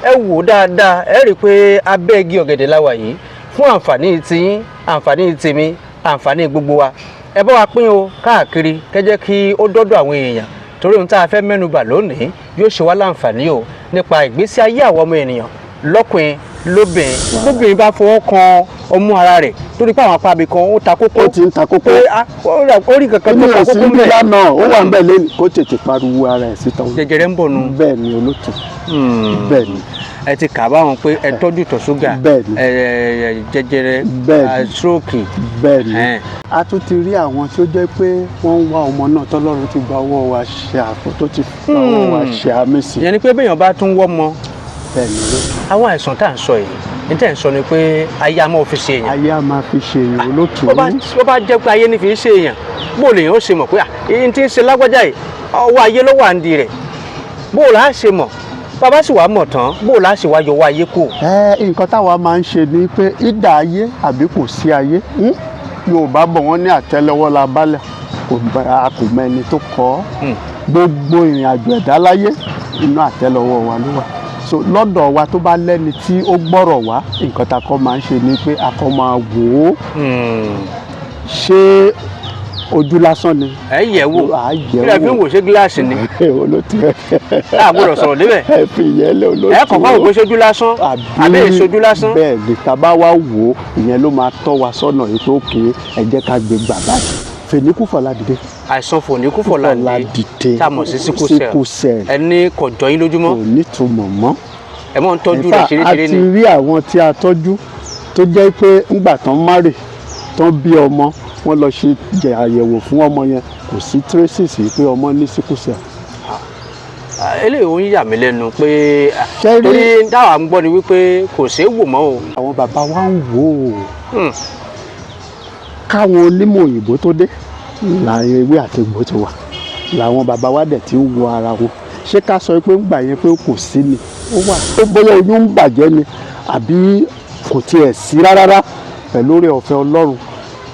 Ẹ wò dáadáa, ẹ rí i pé abẹ́ igi ọ̀gẹ̀dẹ̀ la wà yìí fún àǹfààní tiyín, àǹfààní tèmi, àǹfààní gbogbo wa. Ẹ bá wa pín o káàkiri, kẹjẹ kí ó dọ́dọ̀ àwọn èèyàn, torí ohun tá a fẹ́ mẹ́nubà lónìí yóò ṣe wá láǹfààní o, nípa ìgbésí ayé àwọn ọmọ ènìyàn, lọ́kùnrin, lóbìnrin. Lóbìnrin bá fọwọ́ kan ọmú ara rẹ̀ torí pé àwọn apá ibì kan ó ta kókó, Ó ti ń ta kókó. Pé ó rí kankan tó Èmi ta ò sí kókó bí mẹ́. Lánàá ó wà ń bẹ̀ lẹ́nu, kó tètè pariwo ara ẹ̀ síta. Jẹjẹrẹ ń bọ̀ nù. Bẹ́ẹ̀ ni, olótù, bẹ́ẹ̀ ni. Ẹ ti kà báwọn pé ẹ tọ́jú ìtọ̀ ṣúgà, Bẹ́ẹ̀ni. ẹ jẹjẹrẹ, Bẹ́ẹ̀ni. Stroke. Bẹ́ẹ̀ ni. A tún ti rí àwọn tí ó jẹ́ pé wọ́n ń wá ọmọ náà, tọ́lọ́run ti gba ọwọ́ wa ṣe àpò tó ti gba ọwọ́ wa ṣe àmì sí. Ìyẹn ni pé béèyàn bá tún wọ́ ọmọ. Bẹ́ẹ̀ ni, olótù. Àwọn àìsàn tá à ń sọ yìí, ní tẹ̀ ń sọ ni pé ayé a máa fi ṣe èèyàn. Ayé a máa fi ṣe èèyàn, olótù. Bó bá jẹ́ pé ayé ní fi ń ṣe èèyàn, bó lèèyàn ó ṣe mọ̀ pé èyí tí ń ṣe lágbájá yìí, ọwọ́ ayé ló wà ń di rẹ̀? Bó là á ṣe mọ̀? Bàbá sì wá mọ̀ tán, bó là á ṣe wá yọwọ́ ayé kù? Ẹ nǹkan táwa máa ń ṣe ni pé ìdá ayé àbí kò sí ayé, Yorùbá bọ̀, wọ́n ní àtẹ́lẹwọ́ la bálẹ̀, a kò mẹ́ni tó kọ́ ọ́. Gbogbo ìrìn àjò ẹ̀dá láyé, inú àtẹ́lẹwọ́ wa ló wà. So lọ́dọ̀ wa, tó bá lẹ́ni tí ó gbọ́rọ̀ wá, nǹkan tá a kọ́ máa ń ṣe ni pé a kọ́ máa wò ó, ṣé ojú lásán ni? Ẹ yẹ̀ wò. À á yẹ̀ Kí lẹ fi ń wò. wò? Ṣé gíláàsì ni? Olótú. A gbọ́dọ̀ sọ̀rọ̀ débẹ̀. Ẹ fi ìyẹn lé, olótú. Ẹ kọ̀ọ̀kan wò pé ṣojú lásán àbí èsojú lásán. Bẹ́ẹ̀ ni. Tá a bá wá wò ó, ìyẹn ló máa tọ́ wa sọ́nà yìí pé òkè, ẹ jẹ́ ká gbé gbà báyìí, fèníkúfọ̀ládìde. Àìsàn fòníkúfọ̀ládìde tá a mọ̀ sí sickle cell. Sickle cell. Ẹ ní kò jọ yín lójúmọ́. Kò nítumọ̀ mọ́. Ẹ mọ̀ ń tọ́jú In rẹ̀ fact, a ṣeréṣeré ti ni. rí àwọn tí a tọ́jú tó jẹ́ pé ńgbà tán marry tán, bí ọmọ, wọ́n lọ ṣe jẹ àyẹ̀wò fún ọmọ yẹn, kò sí traces pé ọmọ ní sickle cell. Eléyìí ó ń yà mí lẹ́nu pé torí táwa ń gbọ́ ni wípé kò ṣeé wò mọ́ o. Àwọn bàbá wa ń wò ó káwọn onímọ̀ òyìnbó tó dé, làwọn ewé àti egbò ti wà, làwọn bàbá wa dẹ̀ ti ń wo ara wọn. Ṣé ká sọ pé ńgbà yẹn pé kò sí ni? Ó wà. Ó bóyá oyún ń bàjẹ́ ni àbí kò tiẹ̀ sí rárá, pẹ̀lú oore ọ̀fẹ́ Ọlọ́run,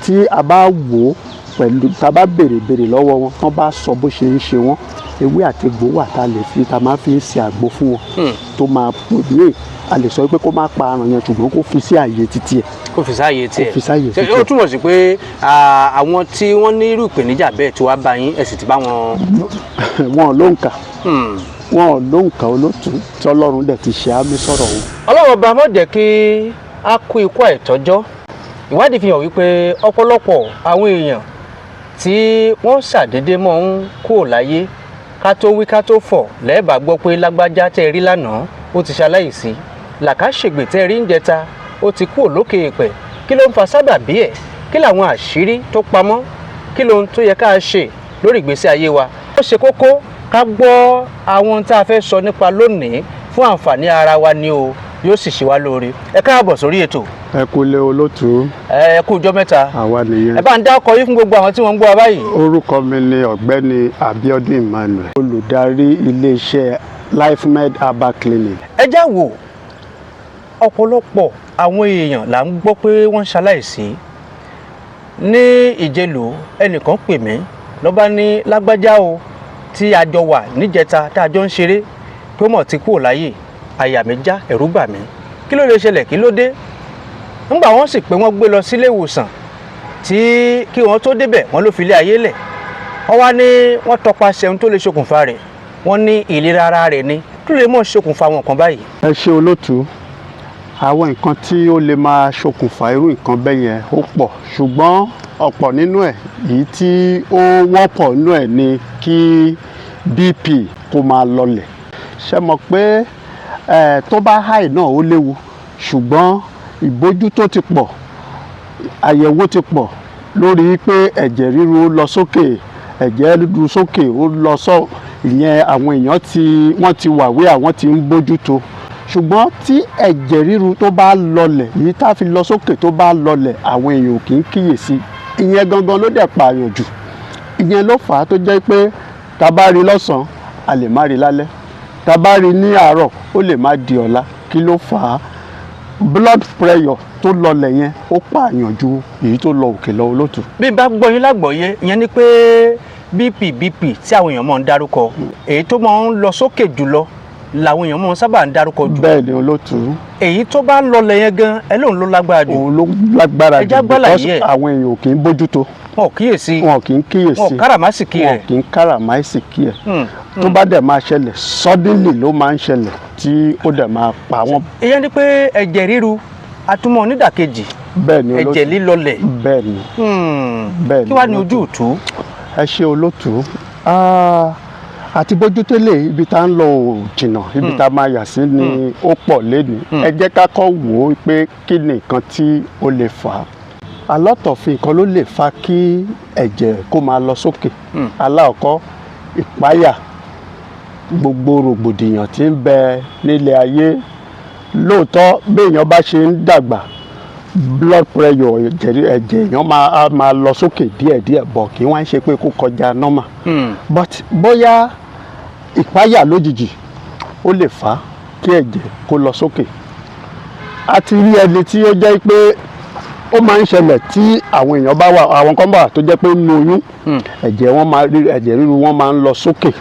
tí a bá wò ó pẹ̀lú tá a bá béèrè béèrè lọ́wọ́ wọn, wọ́n bá sọ bó ṣe ń ṣe wọ́n, ewé àti egbò wà tá a lè fi, tá a máa fi ń ṣe àgbo fún wọn, tó máa pè, a lè sọ pé kó má pa àrùn yẹn, ṣùgbọ́n kó fi sí àyè títí ẹ̀. Kó fi sáàyè tiẹ̀. Kó fi sáàyè Ṣé títí ó ẹ̀. túmọ̀ sí pé àwọn tí wọ́n ní irú ìpèníjà bẹ́ẹ̀ tí wàá bá yín, ẹ sì ti bá wọn? Wọn ló ń kà, wọn ló ń kà, olótú, tí Ọlọ́run dẹ̀ ti ṣe àmì sọ̀rọ̀ wọn. Ọlọ́run ọba má jẹ́ kí a kú ikú àìtọ́jọ́. Ìwádìí fi hàn wípé ọ̀pọ̀lọpọ̀ àwọn èèyàn tí wọ́n ṣàdédé mọ́ ń kúrò láyé, ká tó wí ká tó fọ̀, lẹ́ẹ̀bà gbọ́ pé lágbájá tẹ́ ẹ rí lánàá, ó ti ṣaláìsí, làkàṣègbè tẹ́ ẹ rí ń jẹta, ó ti kúrò lókè èèpẹ̀. Kí ló ń fa sábàbí ẹ̀? Kí làwọn àṣírí tó pamọ́? Kí lóhun tó yẹ ká ṣe lórí ìgbésí ayé wa? Ó ṣe kókó ká gbọ́ àwọn ohun tá a fẹ́ sọ nípa lónìí fún àǹfààní ara wa ni o, yóò sì ṣe wá lóore. Ẹ káàbọ̀ sórí ètò. Ẹ kú lé, olótú. Ẹ kú ọjọ́ mẹ́ta. Àwa nìyẹn. Ẹ bá ń dá ọkọ yín fún gbogbo àwọn tí wọ́n ń gbọ́ wa báyìí. Orúkọ mi ni Ọ̀gbẹ́ni Abiodun Emmanuel, olùdarí iléeṣẹ́ LifeMed Herbal Clinic. Ẹ já wò, ọ̀pọ̀lọpọ̀ àwọn èèyàn là ń gbọ́ pé wọ́n ń ṣaláìsí. Ní ìjẹlò, ẹnìkan pè mí, ló bá ní lágbájá o tí a jọ wà níjẹta, tá a jọ ń ṣeré, pé mọ̀ ti kúrò láyè. Àyà mi já, ẹ̀rù bà mí. Kí ló lè ṣẹlẹ̀? Kí ló dé? Nígbà wọ́n sì pé wọ́n gbé lọ sílé ìwòsàn, tí kí wọ́n tó débẹ̀, wọ́n ló fi ilé ayé lẹ̀. Wọ́n wá ní wọ́n tọpasẹ̀ ohun tó lè ṣokùnfà rẹ̀, wọ́n ní ìlera ara rẹ̀ ni. Kí ló lè mọ̀ ṣokùnfà àwọn nǹkan báyìí? Ẹ ṣe, olótú. Àwọn nǹkan tí ó lè máa ṣokùnfà irú nǹkan bẹ́ẹ̀ yẹn ó pọ̀, ṣùgbọ́n ọ̀pọ̀ nínú ẹ̀, èyí tí ó wọ́pọ̀ nínú ẹ̀ ni kí BP kó máa lọlẹ̀. Ṣe mọ̀ pé tó bá high náà, ó léwu, ṣùgbọ́n ìbójútó ti pọ̀, àyẹ̀wò ti pọ̀ lórí pé ẹ̀jẹ̀ ríru ó lọ sókè, ẹ̀jẹ̀ ríru sókè, ó lọ sọ ìyẹn, àwọn èèyàn tí wọ́n ti wà wí, àwọn tí ń bójútó. Ṣùgbọ́n tí ẹ̀jẹ̀ ríru tó bá lọlẹ̀, èyí tá a fi lọ sókè, tó bá lọlẹ̀, àwọn èèyàn ò kì í kíyèsí. Ìyẹn gangan ló dẹ̀ pààyàn jù. Ìyẹn ló fà á tó jẹ́ pé tá a bá rí lọ́sàn-án, a lè má rí lálẹ́. Tá a bá rí ní àárọ̀, ó lè má di ọ̀la. Kí ló fà á? Blood pressure tó lọlẹ̀ yẹn, ó pààyàn ju èyí tó lọ òkè lọ, olótù. Bí n bá gbọ́ yín lágbọ̀ọ́yé, ìyẹn ni pé BP tí àwọn èèyàn máa ń dárúkọ, èyí tó máa ń lọ sókè jùlọ. Làwọn èèyàn mọ̀ sábà ń dárúkọ jù. Bẹ́ẹ̀ ni, olótú. Èyí tó bá lọlẹ̀ yẹn gan, ẹ lóun ló lágbára jù. Òun ló lágbára Ẹ já jù gbálàyé because ẹ̀. àwọn èèyàn ò kì í bójútó. Wọn ò kíyèsí. Wọn kì í kíyèsí. Wọn ò káràmásìkí Wọn rẹ̀. kì í káràmásìkí ẹ̀. Tó bá dẹ̀ máa ṣẹlẹ̀, suddenly ló máa ń ṣẹlẹ̀ tí ó dẹ̀ máa pa wọ́n. Ìyẹn ni pé ẹ̀jẹ̀ ríru atúmọ̀ onídàkejì Bẹ́ẹ̀ ni, olótú. ẹ̀jẹ̀ lílọlẹ̀. Bẹ́ẹ̀ ni. Bẹ́ẹ̀ ni, Kí wàá ní olótú. ojú ìtú? Ẹ ṣe, olótú. Àti bójútélé ibi tá ń lọ ò jìnnà, ibi tá a máa yà sí ni ó pọ̀ lénìí. Ẹ jẹ́ ká kọ́ wò ó pé kí ni nǹkan tí ó lè fà á. A lot of nǹkan ló lè fa kí ẹ̀jẹ̀ kó máa lọ sókè. Alákọ̀ọ́kọ́, ìpáyà, gbogbo rògbòdìyàn tí ń bẹ nílé ayé. Lóòótọ́, béèyàn bá ṣe ń dàgbà, blood pressure, ẹ̀jẹ̀ èèyàn á máa lọ sókè díẹ̀díẹ̀ bọ̀, kí wọ́n á ṣe pé kó kọjá normal. But bóyá ìpáyà lójijì, ó lè fà á kí ẹ̀jẹ̀ kó lọ sókè. A ti rí ẹni tí ó jẹ́ pé ó máa ń ṣẹlẹ̀ tí àwọn èèyàn bá wà, àwọn kan bá wà tó jẹ́ pé nínú oyún, ẹ̀jẹ̀ wọn máa rí, ẹ̀jẹ̀ ríru wọn máa ń lọ sókè.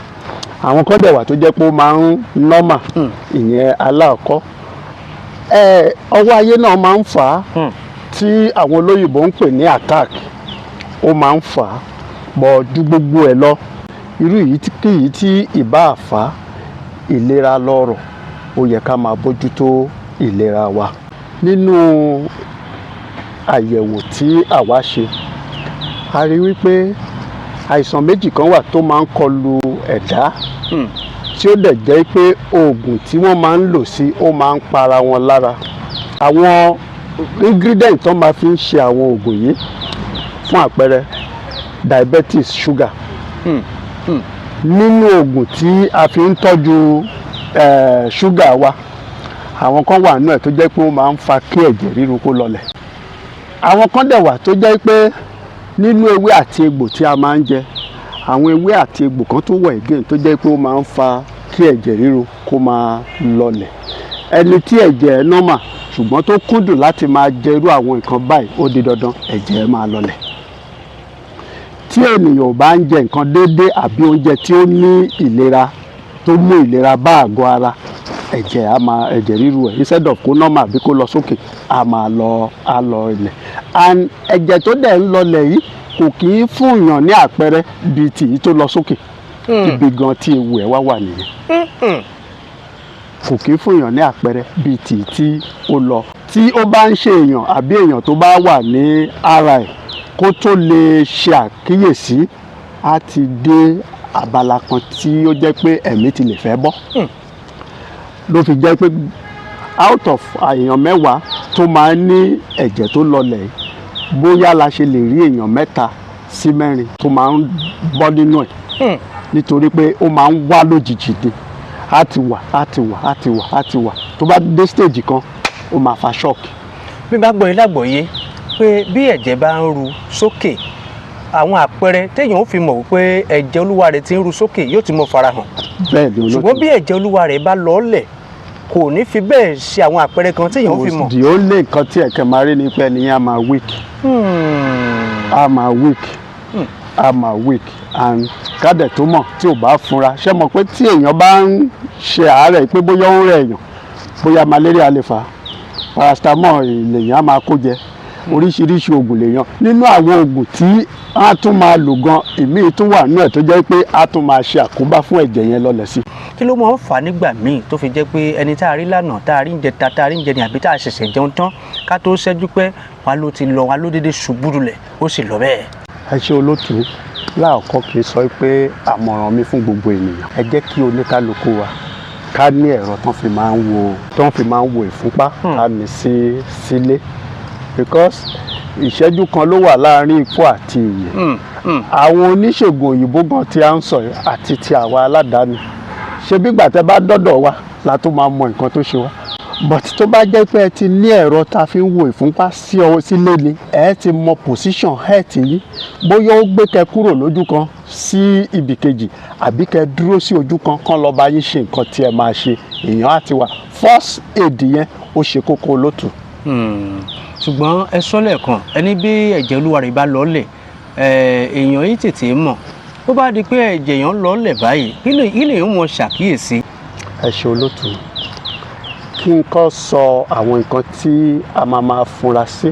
Àwọn kan dẹ̀ wà tó jẹ́ pé ó máa ń normal. Ìyẹn aláàkọ́. Ẹ ọwọ́ ayé náà máa ń fà á, tí àwọn olóyìnbó ń pè ní attack, ó máa ń fà á bọ̀. Ju gbogbo ẹ̀ lọ, irú èyí tí kí èyí tí ìbá fà á, ìlera lọ́rọ̀. Ó yẹ ká máa bójútó ìlera wa. Nínú àyẹ̀wò tí àwa ṣe, a rí wípé àìsàn méjì kan wà tó máa ń kọlu ẹ̀dá, tí ó dẹ̀ jẹ́ pé oògùn tí wọ́n máa ń lò sí, ó máa ń para wọn lára. Àwọn ingredient tó máa fi ń ṣe àwọn oògùn yìí, fún àpẹẹrẹ, diabetes, sugar, nínú oògùn tí a fi ń tọ́jú ṣúgà wa, àwọn kan wà nínú ẹ̀ tó jẹ́ pé ó máa ń fa kí ẹ̀jẹ̀ ríru kó lọlẹ̀. Àwọn kan dẹ̀ wà tó jẹ́ pé nínú ewé àti egbò tí a máa ń jẹ, àwọn ewé àti egbò kan tó wà again tó jẹ́ pé ó máa ń fa kí ẹ̀jẹ̀ ríru kó máa lọlẹ̀. Ẹni tí ẹ̀jẹ̀ ẹ̀ normal ṣùgbọ́n tó kúndùn láti máa jẹ irú àwọn nǹkan báyìí, ó di dandan ẹ̀jẹ̀ ẹ̀ máa lọlẹ̀. Tí ènìyàn ò bá ń jẹ nǹkan déédéé àbí oúnjẹ tí ó ní ìlera, tó mú ìlera bá àgọ́ ara, ẹ̀jẹ̀ á máa, ẹ̀jẹ̀ ríru ẹ̀, instead of kó normal àbí kó lọ sókè, á máa lọ, á lọ ilẹ̀. And ẹ̀jẹ̀ tó dẹ̀ ń lọlẹ̀ yìí kò kì í fún èèyàn ní àpẹẹrẹ bíi tìyí tó lọ sókè. Ibi gan tí ewu ẹ̀ wá wà nìyẹn. Kò kì í fún èèyàn ní àpẹẹrẹ bíi tìyí tí ó lọ. Tí ó bá ń ṣe èèyàn àbí èèyàn tó bá wà ní ara ẹ̀, kó tó lè ṣe àkíyèsí, á ti dé abala kan tí ó jẹ́ pé ẹ̀mí ti lè fẹ́ bọ́. Ló fi jẹ́ pé out of èèyàn 10 tó máa ń ní ẹ̀jẹ̀ tó lọlẹ̀ yìí, bóyá la ṣe lè rí èèyàn mẹ́ta sí mẹ́rin tó máa ń bọ́ nínú ẹ̀, nítorí pé ó máa ń wá lójijì ni. Á ti wà, á ti wà, á ti wà, á ti wà, tó bá dé stage kan, ó máa fa shock. Bí n bá gbọ́ yín lágbọ̀ọ́yé pé bí ẹ̀jẹ̀ bá ń ru sókè, àwọn àpẹẹrẹ téèyàn ó fi mọ̀ wípé ẹ̀jẹ̀ olúwa rẹ̀ ti ń ru sókè yóò ti mọ farahàn. Bẹ́ẹ̀ ni, olóòtú. Ṣùgbọ́n bí ẹ̀jẹ̀ olúwa rẹ̀ bá lọ́ọ̀lẹ̀, kò ní fi bẹ́ẹ̀ ṣe àwọn àpẹẹrẹ kan téèyàn ó fi mọ̀. The only nǹkan tí ẹ̀kẹ́ máa rí ni pé ẹni yẹn á máa weak, á máa weak, á máa weak, and kádẹ̀ tó mọ̀, tí ò bá fúnra ṣé mọ̀ pé tí èèyàn bá ń ṣe àárẹ̀, pé bóyá ó ń rẹ̀ èèyàn, bóyá malaria lè fà á, paracetamol lèèyàn á máa kó jẹ, oríṣiríṣi oògùn lèèyàn. Nínú àwọn oògùn tí á tún máa lò gan, ìmíì tún wà nínú ẹ̀ tó jẹ́ pé á tún máa ṣe àkóbá fún ẹ̀jẹ̀ yẹn lọlẹ̀ sí. Kí ló máa ń fà á nígbà míì tó fi jẹ́ pé ẹni tá a rí lánàá, tá a rí ń jẹta, tá a rí ń jẹ ní, àbí tá a ṣẹ̀ṣẹ̀ jẹun tán, ká tó ṣẹ́jú pẹ́, wa ló ti lọ, wa ló dédé ṣubú lulẹ̀, ó sì lọ bẹ́ẹ̀? Ẹ ṣe, olótú. Láàkọ́, kì í sọ pé àmọ̀ràn mi fún gbogbo ènìyàn, ẹ jẹ́ kí oníkálukú wa ká ní ẹ̀rọ tán fi máa ń wo ìfúnpá, ká ní sí sílé, because ìṣẹ́jú kan ló wà láàárín ikú àti ìyè. Àwọn oníṣègùn òyìnbó gan tí a ń sọ yìí àti ti àwa aládàáni, ṣe bí gbà tẹ́ bá dọ́dọ̀ wa la tó máa mọ nǹkan tó ṣe wá. But tó bá jẹ́ pé ẹ ti ní ẹ̀rọ tá a fi ń wo ìfúnpá sí ọ sílé ni, ẹ ti mọ position health yín, bóyá ó gbé kẹ kúrò lójú kan sí ibì kejì, àbí kẹ dúró sí ojú kan, kán lọ́ọ́ bá yín ṣe nǹkan tí ẹ máa ṣe. Èèyàn á ti wà first aid yẹn, ó ṣe kókó, lótú. Ṣùgbọ́n ẹ sọ lẹ́ẹ̀kan, ẹni bí ẹ̀jẹ̀ olúwa rẹ̀ bá lọ́ọ̀lẹ̀, èèyàn yìí tètè mọ̀. Ó bá di pé ẹ̀jẹ̀ èèyàn lọ́ọ̀lẹ̀ báyìí, kí lè yóò mọ ṣàkíyèsí? Ẹ ṣe, olótù. Kí n kọ́ sọ àwọn nǹkan tí a máa máa fura sí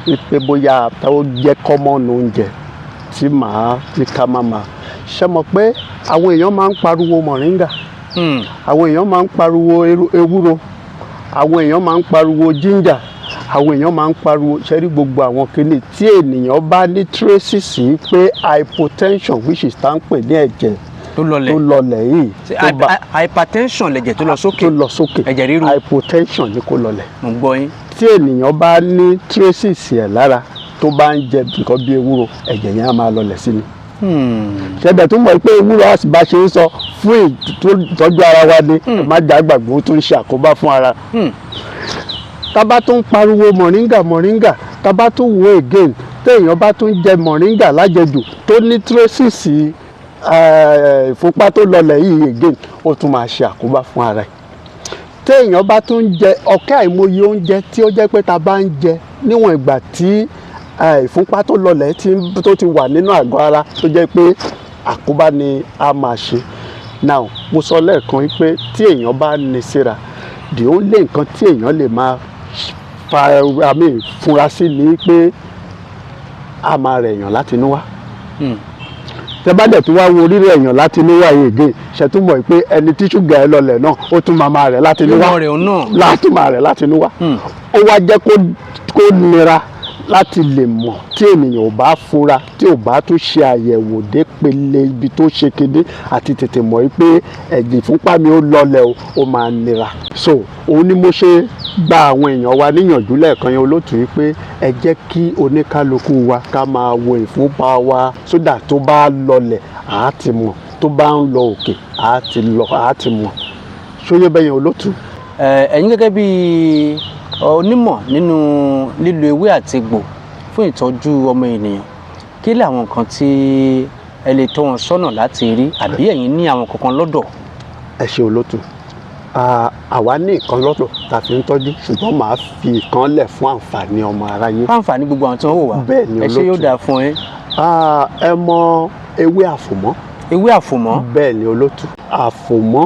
wípé bóyá ó jẹ́ common oúnjẹ tí màá ní ká máa máa ṣe mọ̀ pé àwọn èèyàn máa ń pariwo mọ̀ríngà, àwọn èèyàn máa ń pariwo ewúro, àwọn èèyàn máa ń pariwo ginger, àwọn èèyàn máa ń pariwo ṣẹ́rí. Gbogbo àwọn kinní tí ènìyàn bá ní traces pé hypotension, which is tá ń pè ní ẹ̀jẹ̀ tó lọlẹ̀, tó lọlẹ̀ yìí, Ṣé tó bá hypertension lẹ̀jẹ̀ tó lọ sókè? Tó lọ sókè. Ẹ̀jẹ̀ ríru. Hypotension ni kó lọlẹ̀. Mo gbọ́ yín. Tí ènìyàn bá ní traces ẹ̀ lára, tó bá ń jẹ nǹkan bí ewúro, ẹ̀jẹ̀ yẹn á máa lọlẹ̀ sí ni. Ṣẹ̀dẹ̀ tó mọ̀ pé ewúro, bá ṣe ń sọ fún ìtọ́jú ara wa ni, má jà gbàgbé, ó tún ń ṣe àkóbá fún ara. Tá bá tún pariwo mọ̀ríngà mọ̀ríngà, tá bá tún wo again, téèyàn bá tún jẹ mọ̀ríngà lájẹjù, tó ní traces ìfúnpá tó lọlẹ̀ yìí again, ó tún máa ṣe àkóbá fún ara ẹ̀. Téèyàn bá tún jẹ ọ̀kẹ́ àìmọye oúnjẹ tí ó jẹ́ pé tá bá ń jẹ níwọ̀n ìgbà tí ìfúnpá tó lọlẹ̀ tó ti wà nínú àgọ́ ara, tó jẹ́ pé àkóbá ni a máa ṣe. Now, mo sọ lẹ́ẹ̀kan pé tí èèyàn bá ní síra, the only nǹkan tí èèyàn lè máa fa, I mean, fura sí ni pé a máa rẹ̀ èèyàn láti inú wá. Tẹ bá dẹ̀ tún wá wo rírẹ̀ èèyàn láti inú wá yìí again, ṣe tún mọ̀ pé ẹni tí ṣúgà ẹ lọlẹ̀ náà, ó tún máa máa rẹ̀ láti inú wá. Yóò rẹ̀ òun náà. Láti máa rẹ̀ láti inú wá. Ó wá jẹ́ kó nira láti lè mọ̀ tí ènìyàn ò bá fura, tí ò bá tún ṣe àyẹ̀wò dé pele ibi tó ṣe kéde àti tètè mọ̀ pé ẹ̀jẹ̀ ìfúnpá mi ó lọlẹ̀ o, ó máa nira. So òun ni mo ṣe gba àwọn èèyàn wa níyànjú lẹ́ẹ̀kan yẹn, olótùú, yìí pé ẹ jẹ́ kí oníkálukú wa ká máa wo ìfúnpá wa sódà tó bá lọlẹ̀ àá ti mọ̀, tó bá ń lọ òkè àá ti lọ àá ti mọ̀. Ṣóyè bẹ́yẹn, olótùú? Ẹ̀yin gẹ́gẹ́ bí onímọ̀ nínú lílo ewé àti egbò fún ìtọ́jú ọmọ ènìyàn, kí làwọn nǹkan tí ẹ lè tọ́ wọn sọ́nà láti rí, àbí ẹ̀yin ní àwọn kankan lọ́dọ̀? Ẹ ṣe, olótù. Àwa ní nǹkan lọ́dọ̀ tá a fi ń tọ́jú, ṣùgbọ́n màá fi ìkan lẹ̀ fún àǹfààní ọmọ aráyé. Fún àǹfààní gbogbo àwọn tí wọ́n wò wá. Bẹ́ẹ̀ ni, Ẹ ṣé, yóò olótù. dáa fún yín. Ẹ mọ ewé àfòmọ́? Ewé àfòmọ́. Bẹ́ẹ̀ ni, olótù. Àfòmọ́,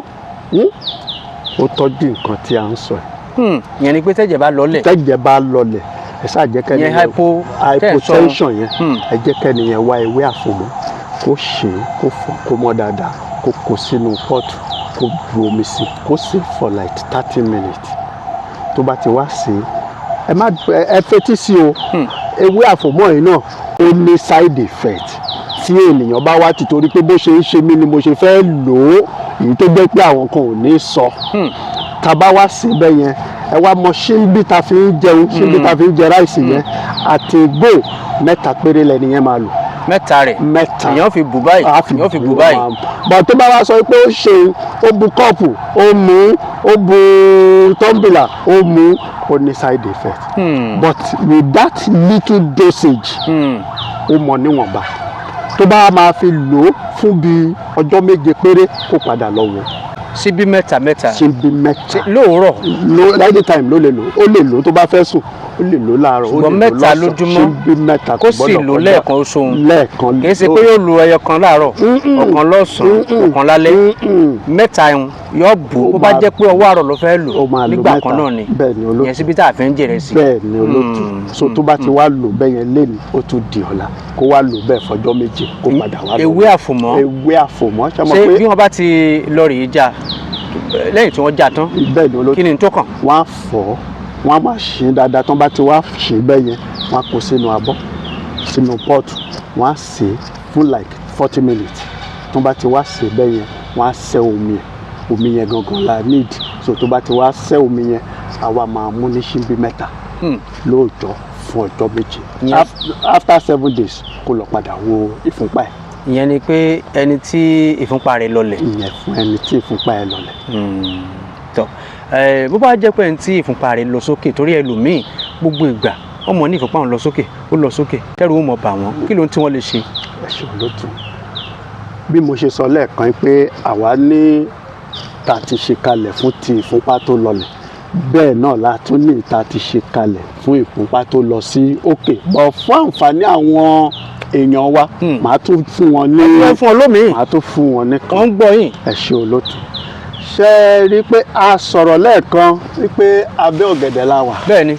ó tọ́jú nǹkan tí a ń sọ yìí. Ìyẹn ni pé tẹ́jẹ̀ bá lọlẹ̀. Tẹ́jẹ̀ bá lọlẹ̀, ẹ ṣáà jẹ́ kẹ́ni Ìyẹn yẹn hypo tẹ́ ẹ̀ sọ. Hypotension yẹn. Ẹ jẹ́ kẹ́ni yẹn wá ewé àfòmọ́, kó ṣe é, kó fọ̀, kó mọ́ dáadáa, kó kó sínú pot, kó bu omi sí, kó sè for like 30 minutes. Tó bá ti wá sè é, ẹ má ẹ fetí sí o, ewé àfòmọ́ yìí náà, ó ní side effect tí ènìyàn bá wá ti torí pé bó ṣe ń ṣe mí ni mo ṣe fẹ́ lò ó, èyí tó jẹ́ pé àwọn kan ò ní sọ. Tá a bá wá sí bẹ́ẹ̀ yẹn, ẹ wá mọ ṣíbí ta fi ń jẹun, ṣíbí ta fi ń jẹ rice yẹn, àti egbò mẹ́ta péré lẹni yẹn máa lò. Mẹ́ta rẹ̀. Mẹ́ta. Èèyàn fi bù báyìí. A fi Èèyàn fi bù báyìí. Bọ̀ tó bá wá sọ pé ó ṣe, ó bu cup, ó mú, ó bu tumbler, ó mú, ó ní side effect. But with that little dosage, ó mọ níwọ̀nba. Tó bá máa fi lò ó fún bíi ọjọ́ 7 péré, kó padà lọ wò. Síbí mẹ́ta mẹ́ta. Síbí mẹ́ta. Lóòrọ̀? Lo anytime ló lè lò. Ó lè lò tó bá fẹ́ sùn, ó lè lò láàárọ̀, ó lè Ṣùgbọ́n lò mẹ́ta lọ́sàn-án. lójúmọ́. Síbí mẹ́ta. Kó Kò sì gbọ́dọ̀ lò kọjá. lẹ́ẹ̀kan oṣù. Lẹ́ẹ̀kan. Kì í ṣe pé yóò lo ẹyọ kan láàárọ̀, ọ̀kan lọ́sàn-án, ọ̀kan lálẹ́. Mẹ́ta ẹ̀hún yóò bù. Ó Bó bá jẹ́ pé ọwọ́ àárọ̀ ló fẹ́ lò, Ó máa lò nígbà mẹ́ta. kan náà ni. Bẹ́ẹ̀ ni, olótù. Ìyẹn síbi tá a fi ń jèrè sí. Bẹ́ẹ̀ ni, olótù. So tó bá ti wá lò bẹ́ẹ̀ yẹn léni, ó tún di ọ̀la, kó wá lò bẹ́ẹ̀ fọjọ́ 7, kó padà wá lò. Ewé àfòmọ́. Ewé àfòmọ́. Ṣe mọ̀ Ṣé pé bí wọ́n bá ti lọ rèé já, lẹ́yìn tí wọ́n já tán, Bẹ́ẹ̀ ni, olótù. kí ni n tó kàn? Wọ́n á fọ̀, wọ́n á máa ṣe dáadáa. Tán bá ti wá ṣe bẹ́ẹ̀ yẹn, wọ́n á kó sínú abọ́, sínú pot, wọ́n á sè é fún like 40 minutes. Tán bá ti wá sè bẹ́ẹ̀ yẹn, wọ́n á sẹ́ omi ẹ̀. Omi yẹn gangan la need. So tó bá ti wá sẹ́ omi yẹn, àwa máa mú ní ṣíbí mẹ́ta lóòjọ́ fún ọjọ́ 7. After 7 days, kó lọ padà wo ìfúnpá ẹ̀. Ìyẹn ni pé ẹni tí ìfúnpá rẹ̀ lọlẹ̀. Ìyẹn fún ẹni tí ìfúnpá ẹ̀ lọlẹ̀. Tọ ẹ, bó bá jẹ́ pé ẹni tí ìfúnpá rẹ̀ lọ sókè, torí ẹlòmíì gbogbo ìgbà ọmọ ní ìfúnpá òun lọ sókè, ó lọ sókè, kẹrù ó mọ bà wọ́n, kí ló ń tí wọ́n lè ṣe? Ẹ ṣeun, lótú. Bí mo ṣe sọ lẹ́ẹ̀kan pé àwa ní ta ti ṣe kalẹ̀ fún ti ìfúnpá tó lọlẹ̀, bẹ́ẹ̀ náà la tún ní ta ti ṣe kalẹ̀ fún ìfúnpá tó lọ sí òkè. Bọ̀ fún àǹfààní àwọn èèyàn wa, màá tún fún wọn ní Wọ́n fún ọ lómìn. Màá tún fún wọn ní kan. Wọ́n ń gbọ́ yín. Ẹ ṣe, olótú. Ṣe é rí i pé a sọ̀rọ̀ lẹ́ẹ̀kan wípé abẹ́ ọ̀gẹ̀dẹ̀ la wà? Bẹ́ẹ̀ ni.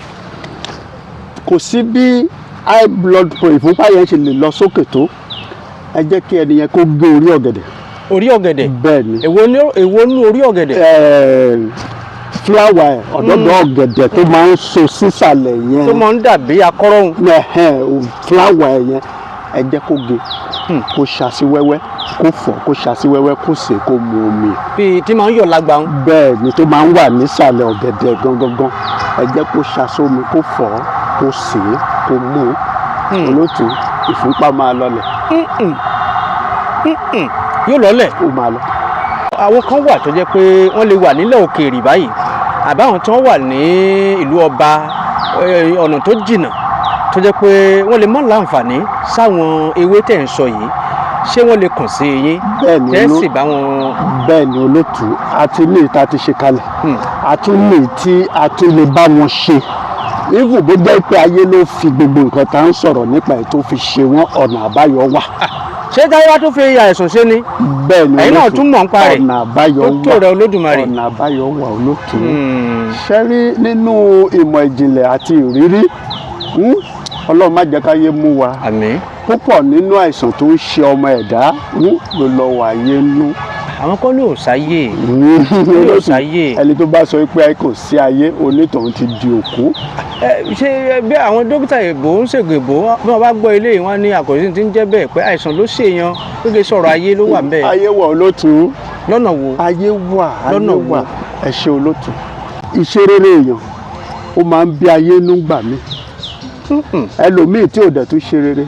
Kò sí bí high blood pressure, ìfúnpá yẹn ṣe lè lọ sókè tó, ẹ jẹ́ kí ẹni yẹn kó gé orí ọ̀gẹ̀dẹ̀. Orí ọ̀gẹ̀dẹ̀? Bẹ́ẹ̀ ni. Èwo ní, èwo ní orí ọ̀gẹ̀dẹ̀? Flower ẹ̀, ọ̀dọ́dọ̀ ọ̀gẹ̀dẹ̀ tó máa ń so sísàlẹ̀ yẹn, Tó máa ń dàbí akọ́rọ́hún. Ẹ̀hẹ́n, flower ẹ̀ yẹn, ẹ jẹ́ kó gé, kó ṣàṣì wẹ́wẹ́, kó fọ̀, kó ṣàṣì wẹ́wẹ́, kó sè, kó mu omi. Bíi tí máa ń yọ̀ lágbàá. Bẹ́ẹ̀ ni, tó máa ń wà nísàlẹ̀ ọ̀gẹ̀dẹ̀ gangan. Ẹ jẹ́ kó ṣàṣomi, kó fọ̀, kó sè é, kó mú. Olótùú, ìfúnpá máa lọlẹ̀. Yóò lọ́lẹ̀. Ó máa lọ. Àwọn kan wà tó jẹ́ pé wọ́n lè wà nílẹ̀ òkèèrè báyìí, àbáwọn tí wọ́n wà ní ìlú ọba, ọ̀nà tó jìnnà, tó jẹ́ pé wọ́n lè má láǹfààní sáwọn ewé tẹ̀ ń sọ yìí. Ṣé wọ́n lè kàn sí yín? Bẹ́ẹ̀ ni. Tẹ́ sì bá wọn? Bẹ́ẹ̀ ni olótùú, àti ní ìta ti ṣe kalẹ̀, àti ní tí a tún lè bá wọn ṣe. Even bó jẹ́ pé ayé ló fi gbogbo nǹkan tá à ń sọ̀rọ̀ nípa ẹ̀ tó fi ṣe wọ́n, ọ̀nà àbáyọ wà. Ṣé táyé wá tó fi àìsàn ṣe ni? Bẹ́ẹ̀ ni. Ẹ̀yin náà Olótùú, tún mọ̀ nípa rẹ̀. ọ̀nà àbáyọ Tó wà. tó rẹ Olódùmarè. Ọ̀nà àbáyọ wà, olótùú. Ṣẹ́rí, nínú ìmọ̀ ìjìnlẹ̀ àti ìrírí, Ọlọ́run má jẹ́ káyé mú wa. Àmín. Púpọ̀ nínú àìsàn tó ń ṣe ọmọ ẹ̀dá ló lọ wà ayé nú. Àwọn kan ní òsáyè ní òsáyè. Ẹni tó bá sọ pé kò sí ayé, onítọ̀hún ti di òkú. Ẹ ṣé bí àwọn dókítà èbó ń ṣègùn èbó, bí wọ́n bá gbọ́ ilé wọn ní àkòrí tí ń jẹ́ bẹ́ẹ̀, pé àìsàn ló ṣèyàn, pé sọ̀rọ̀ ayé ló wà ń bẹ́ẹ̀? Ayé wà, olótùú. Lọ́nà wo? Ayé wà, ayé Lọ́nà wo? wà. Ẹ ṣe, olótùú. Ìṣerere èèyàn, ó máa ń bí ayé nú gbà mí. Ẹlòmíì tí ò dẹ̀ tún ṣe rere,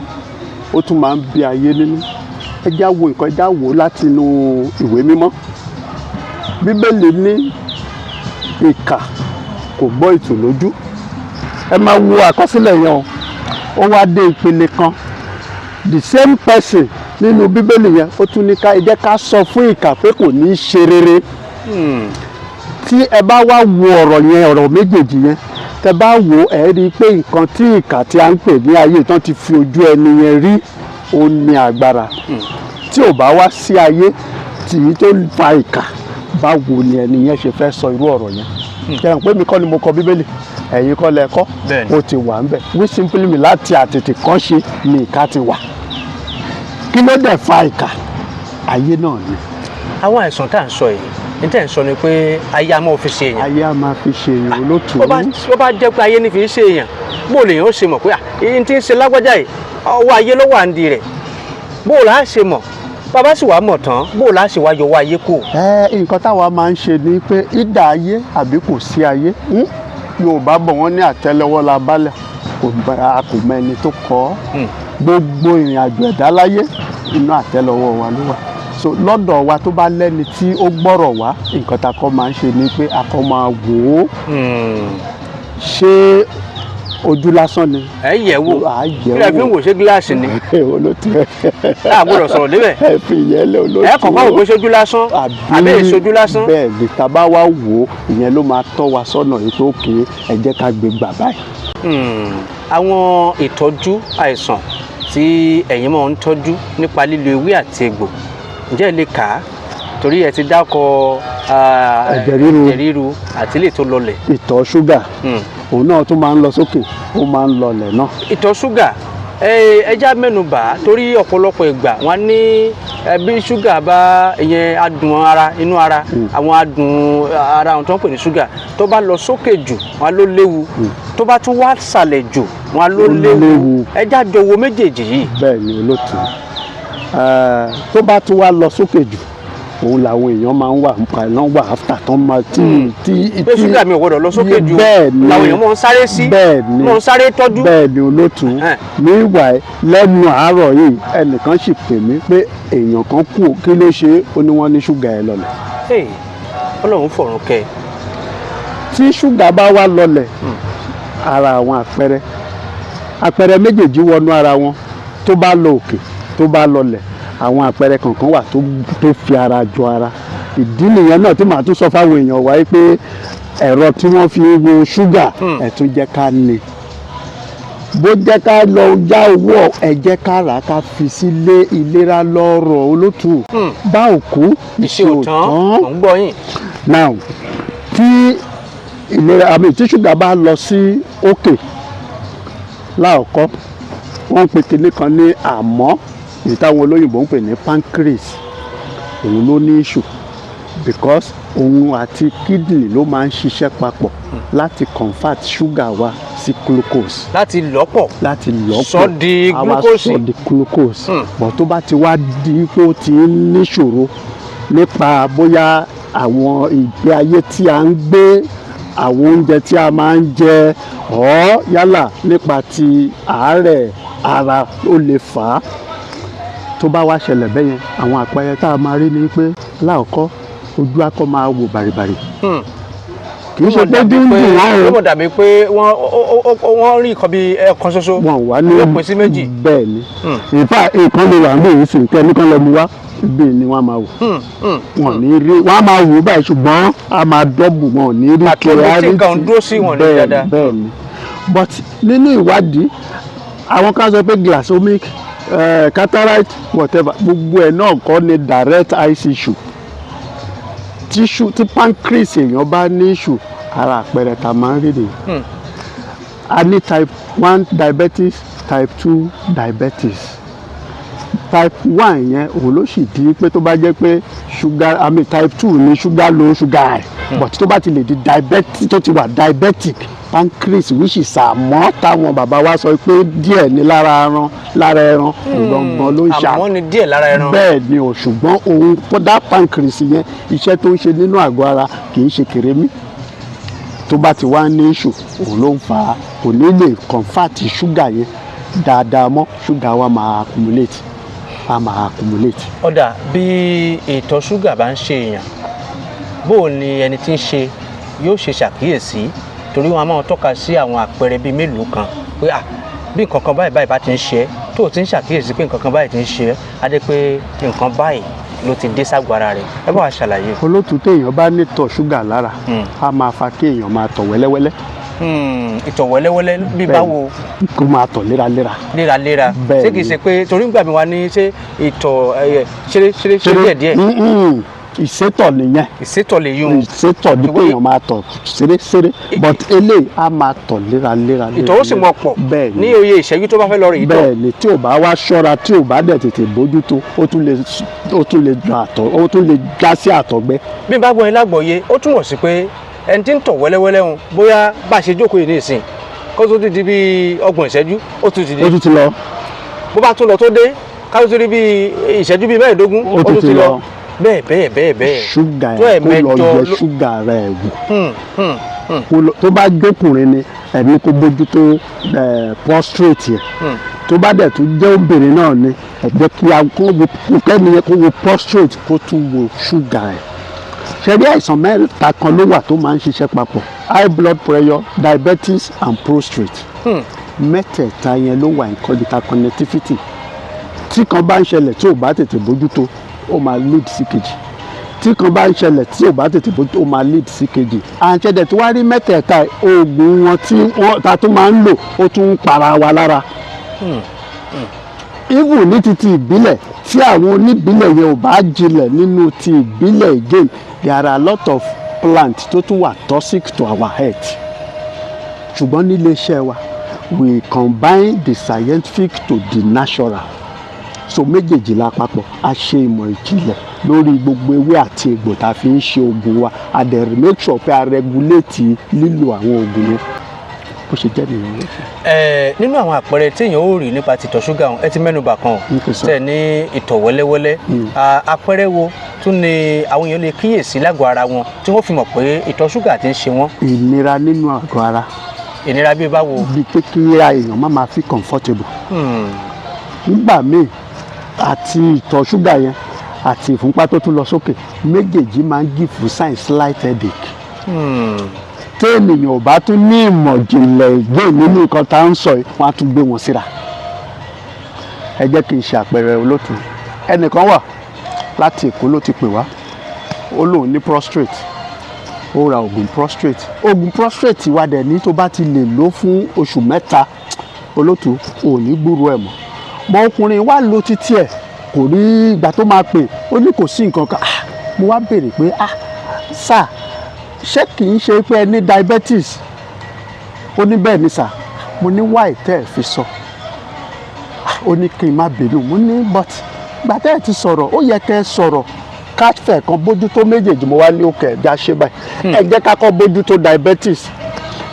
ó tún máa ń bí ayé nínú. Ẹ já wo nǹkan, ẹ já wò láti inú ìwé mímọ́. Bíbélì ní ìkà kò gbọ́ ìtù lójú. Ẹ máa wo àkọsílẹ̀ yẹn o. Ó wá dé ìpele kan, the same person nínú bíbélì yẹn, ó tún ní ká ẹ jẹ́ ká sọ fún ìkà pé kò ní í ṣe rere. Tí ẹ bá wá wo ọ̀rọ̀ yẹn, ọ̀rọ̀ méjèèjì yẹn, tẹ bá wo, ẹ rí i pé nǹkan tí ìkà tí a ń pè ní ayé tán ti fi ojú ẹni yẹn rí, ó ní agbára. Tí ò bá wá sí ayé tìyí tó fa ìkà, báwo ni ẹni yẹn ṣe fẹ́ sọ irú ọ̀rọ̀ yẹn? Kẹrin pé mi kọ́ ni mo kọ bíbélì, ẹ̀yin kọ́ lẹ kọ́. Bẹ́ẹ̀ni. Ó ti wà ń bẹ̀ wí simply mi láti àtètè kàn ṣe ni ìkà ti wà. Kí ló dẹ̀ fa ìkà? Ayé náà ni. Àwọn àìsàn tá à ń sọ yìí, ní tẹ̀ ń sọ ni pé ayé a máa fi ṣe èèyàn? Ayé a máa fi ṣe èèyàn, olótùú. Bó bá jẹ́ pé ayé ní fi ṣe èèyàn, bó lèèyàn ó ṣe mọ̀ pé èyí tí ń ṣe lágbájá yìí, ọwọ́ ayé ló wà ń di rẹ̀? Bó là á ṣe mọ̀? Bàbá sì wàá mọ̀ tán, bó là á ṣe wá yọwọ́ ayé kù? Ẹ nǹkan táwa máa ń ṣe ni pé ìdá ayé àbí kò sí ayé, Yorùbá bọ̀, wọ́n ní àtẹ́lẹwọ́ la bálẹ̀, kò a kò mọ ẹni tó kọ́ ọ́. Gbogbo ìrìn àjò ẹ̀dá láyé, inú àtẹ́lẹwọ́ wa ló wà. So lọ́dọ̀ wa, tó bá lẹ́ni tí ó gbọ́rọ̀ wá, nǹkan tá a kọ́ máa ń ṣe ni pé a kọ́ máa wò ó, ṣé ojú lásán ni? Ẹ yẹ̀ wò. À á yẹ̀ Kí lẹ fi ń wò? Ṣé gíláàsì ni? Olótú. Tá a gbọ́dọ̀ sọ̀rọ̀ débẹ̀. Ẹ fi ìyẹn lé, olótú. Ẹ kọ̀ọ̀kan wò pé ṣojú lásán àbí èsojú lásán. Bẹ́ẹ̀ ni. Tá a bá wá wò ó, ìyẹn ló máa tọ́ wa sọ́nà yìí pé òkè, ẹ jẹ́ ká gbé gbà báyìí. Àwọn ìtọ́jú àìsàn tí ẹ̀yin máa ń tọ́jú nípa lílo ewé àti egbò, ǹjẹ́ ẹ lè kà á? Torí ẹ ti dákọ̀ Ẹ̀jẹ̀ ríru. Ẹ̀jẹ̀ ríru àti ilé tó lọlẹ̀. Ìtọ̀ ṣúgà, òun náà tún máa ń lọ sókè, ó máa ń lọlẹ̀ náà. Ìtọ̀ ṣúgà, ẹ já mẹ́nu bà á, torí ọ̀pọ̀lọpọ̀ ìgbà wọ́n ní bí ṣúgà bá ìyẹn adùn ara inú ara, àwọn adùn ara àwọn tó ń pè ní ṣúgà, tó bá lọ sókè jù, wọ́n ló léwu. Tó bá tún wá sàlẹ̀ jù, wọ́n ló Ó léwu. léwu. Ẹ já jọ wo méjèèjì yìí. Bẹ́ẹ̀ ni, olótùú. Tó bá tún wá lọ sókè jù, òun làwọn èèyàn máa ń wà nípa iná wà áfítà tán máa tí tí Pé ṣúgà mi ò gbọdọ̀ lọ sókè jù, Bẹ́ẹ̀ ni. làwọn èèyàn mọ̀ ń sáré sí, Bẹ́ẹ̀ ni. mọ̀ ń sáré tọ́jú. Bẹ́ẹ̀ ni, olótùú. Meanwhile, lẹ́nu àárọ̀ yìí, ẹnìkan sì pè mí pé èèyàn kan kú. Kí ló ṣe é? Ó ní wọ́n ní ṣúgà ẹ̀ lọlẹ̀. Hey, Ọlọ́run fọ̀run kẹ́. Tí ṣúgà bá wá lọlẹ̀, ara àwọn àpẹẹrẹ méjèèjì wọnú ara wọn. Tó bá lọ òkè, tó bá lọlẹ̀, àwọn àpẹẹrẹ kankan wà tó fi ara jọ ara. Ìdí nìyẹn náà tí màá tún sọ fáwọn èèyàn wáyé pé ẹ̀rọ tí wọ́n fi ń wo ṣúgà, ẹ̀ tún jẹ́ ká ní, bó jẹ́ ká lọ já owó, ẹ jẹ́ ká rà á, ká fi sílé. Ìlera lọ́rọ̀, olótù. Bá òkú Ìṣe ò tán, mò ń gbọ́ yín. Now, tí ìlera àmì tí ṣúgà bá lọ sí òkè láòkọ́, wọ́n ń pè kinní kan ní àmọ́ èyí táwọn olóyìnbó ń pè ní pancreas. Òun ló ní issue because òun àti kidney ló máa ń ṣiṣẹ́ papọ̀ láti convert sugar wa sí glucose. Láti lọ́pọ̀. Láti lọ́pọ̀. Sọ di àwa glucose. Sọ di glucose. But tó bá ti wá di pé ó ti ń níṣòro nípa bóyá àwọn ìgbé ayé tí a ń gbé, àwọn oúnjẹ tí a máa ń jẹ, ọ́ yálà nípa ti àárẹ̀ ara ó lè fà á. Tó bá wá ṣẹlẹ̀ bẹ́yẹn, àwọn àpẹẹrẹ tá a máa rí ni pé láòkọ́, ojú akọ́ máa wò bàrìbàrì. Kì í ṣe pé dúndùn wọn Ó o. mọ̀ dàbí pé wọ́n wọ́n rí nǹkan bíi ẹ̀kan ṣoṣo. Wọn wà ní Yóò pín sí méjì. Bẹ́ẹ̀ ni. Ìfà nǹkan lè wà ní ìsìn kẹ́ nìkan lọ mu wá ibi ni wọ́n máa wò. Wọn ò ní rí, wọ́n á máa wò báyìí, ṣùgbọ́n a máa double, wọn ò ní rí. Pàtó ibi tí nǹkan ń dúró sí, wọn ò ní rí dáadáa. Bẹ́ẹ̀ ni. But nínú ìwádìí, àwọn kan sọ pé glycemic, cataract, whatever, gbogbo ẹ̀ náà kọ́ ni direct eye issue. Tissue tí pancreas èèyàn bá ní issue, ara àpẹẹrẹ tá a máa ń rí nìyẹn. A ní type 1 diabetes, type 2 diabetes. Type 1 yẹn, òun ló sì di pé tó bá jẹ́ pé sugar, I mean, type 2 ní sugar low, sugar high. But tó bá ti lè di diabetic, tó ti wà diabetic, pancreas, which is àmọ́ táwọn bàbá wa sọ pé díẹ̀ ní lára ẹran, lára ẹran, òun gangan ló ń ṣe. Àmọ́ ni díẹ̀ lára ẹran. Bẹ́ẹ̀ ni o. Ṣùgbọ́n òun kódà, pancreas yẹn, iṣẹ́ tó ń ṣe nínú àgọ́ ara kì í ṣe kèrémí. Tó bá ti wá ní issue, òun ló ń fa kò ní lè convert ṣúgà yẹn dáadáa mọ́. Ṣúgà wa máa accumulate, a máa accumulate. Ọ̀dà, bí ìtọ̀ ṣúgà bá ń ṣe èèyàn, bó o ní ẹni tí ń ṣe yóò ṣe ṣàkíyèsí? Torí wọn a máa tọ́ka sí àwọn àpẹẹrẹ bíi mélòó kan pé à bí nǹkan kan báyìí báyìí bá ti ń ṣe é, tó o ti ń ṣàkíyèsí pé nǹkan kan báyìí ti ń ṣe é, á dé pé nǹkan báyìí ló ti dé ságọ́ ara rẹ̀. Ẹ bá wa ṣàlàyé. Olótùú, téèyàn bá ní tọ̀ ṣúgà lára, á máa fa kí èèyàn máa tọ̀ wẹ́lẹ́wẹ́lẹ́. Ìtọ̀ wẹ́lẹ́wẹ́lẹ́ bí báwo? Kó máa tọ̀ léraléra. Léraléra. Bẹ́ẹ̀ Ṣé kìí ni. ṣe pé torí ń gbà mí wá ní ṣé ìtọ̀ ṣeré ṣeré ṣeré díẹ̀ díẹ̀? Ìsétọ̀ nìyẹn. Ìsétọ̀ lè yún. Ìsétọ̀ ní pé èèyàn máa tọ̀ ṣeré ṣeré, but eléyìí á máa tọ̀ léraléra. Ìtọ̀ ó sì mọ pọ̀ Bẹ́ẹ̀ ni. ní oye ìṣẹ́jú tó bá fẹ́ lọ rí ìtọ̀. Bẹ́ẹ̀ ni. Tí ò bá wá ṣọ́ra, tí ò bá dẹ̀ tètè bójútó, ó tún lè dùn àtọ̀, ó tún lè já sí àtọ̀gbẹ́. Bí n bá gbọ́ yín lágbọ̀ọ́yé, ó túmọ̀ sí pé ẹni tí ń tọ̀ wẹ́lẹ́wẹ́lẹ́ ń bóyá bá a ṣe jókòó yìí ní ìsìn, kó tó ti di bíi 30 ìṣẹ́jú, ó tún ti Ó dé. tún ti lọ. Bó bá tún lọ tó dé, ká tó ti rí bíi ìṣẹ́jú bíi 15, Ó tún ti lọ. Bẹ́ẹ̀ bẹ́ẹ̀ bẹ́ẹ̀ bẹ́ẹ̀. Ṣúgà Tó ẹ̀, kó lọ ẹ̀mẹjọ yẹ ṣúgà rẹ̀ wò. Tó bá jókùnrin ni, ẹ̀mí kó bójútó prostate yẹn. Tó bá dẹ̀ tún jẹ́ obìnrin náà ni, ẹ jẹ́ kí a kó wo, kó kẹ́ni yẹn kó wo prostate, kó tún wo ṣúgà ẹ̀. Ṣe rí, àìsàn mẹ́ta kan ló wà tó máa ń ṣiṣẹ́ papọ̀: high blood pressure, diabetes and prostate. Mẹ́tẹ̀ẹ̀ta yẹn ló wà in interconnectivity. Tí kan bá ń ṣẹlẹ̀, tí ò bá tètè bójútó, ó máa lead sí kejì. Tí kan bá ń ṣẹlẹ̀, tí ò bá tètè bójútó, ó máa lead sí kejì. Àǹṣẹ̀dẹ̀ tí wàá rí mẹ́tẹ̀ẹ̀ta yìí, oògùn wọn tí wọ́n ta tún máa ń lò, ó tún ń para wa lára. Even ní titi ìbílẹ̀, tí àwọn oníbílẹ̀ yẹn ò bá jinlẹ̀ nínú ti ìbílẹ̀ again, there are a lot of plants tó tún wà toxic to our health. Ṣùgbọ́n nílé iṣẹ́ wa, we combine the scientific to the natural, so méjèèjì la papọ̀. A ṣe ìmọ̀ ìjìnlẹ̀ lórí gbogbo ewé àti egbò tá a fi ń ṣe oògùn wa. A dẹ̀ make sure pé a regulate lílo àwọn oògùn yẹn. Bó ṣe jẹ́ nìyẹn. Ẹ nínú àwọn àpẹẹrẹ téèyàn ó rí nípa tìtọ̀ ṣúgà ọ̀hún, ẹ ti mẹ́nubà kan o. Okay, sir. Tẹ̀ ní ìtọ̀ wẹ́lẹ́wẹ́lẹ́. Àpẹẹrẹ wo tún ni àwọn èèyàn lè kíyèsí lágọ̀ọ́ ara wọn tí wọ́n fi mọ̀ pé ìtọ̀ ṣúgà ti ń ṣe wọ́n? Ìnira nínú àgọ́ ara. Ìnira bíi báwo? Bíi pé kí èèyàn má máa feel comfortable nígbà míì, àti ìtọ̀ ṣúgà yẹn àti ìfúnpá tó tún lọ sókè, méjèèjì máa ń give sign slight headache. Tí ènìyàn ò bá tún ní ìmọ̀ jìnlẹ̀ ìgbé nínú nǹkan tá à ń sọ yìí, wọ́n á tún gbé wọn síra. Ẹ jẹ́ kí n ṣe àpẹẹrẹ, olótùú. Ẹnìkan wà láti Èkó ló ti pè wá, ó lóun ní prostate, ó ra oògùn prostate. Oògùn prostate wa dẹ̀ ní, tó bá ti lè lò fún oṣù 3, olótùú, ò ní gbúrò ẹ̀ mọ́. Mọ ọkùnrin wa lo títí ẹ̀, kò rí. Ìgbà tó máa pè, ó ní kò sí nǹkan kan. Ah, mo wá béèrè pé, ah, Sir, ṣé kì í ṣe pé ẹ ní diabetes? Ó ní bẹ́ẹ̀ ni sir. Mo ní why tẹ́ ẹ fi sọ? Ó ní kí n má bínú. Mo ní but gbàtẹ́ ẹ ti sọ̀rọ̀, ó yẹ kẹ́ ẹ sọ̀rọ̀, ká fẹ̀ kan bójútó méjèèjì. Mo wá ní òkè ẹ̀já ṣe báyìí, ẹ jẹ́ ká kọ́ bójútó diabetes.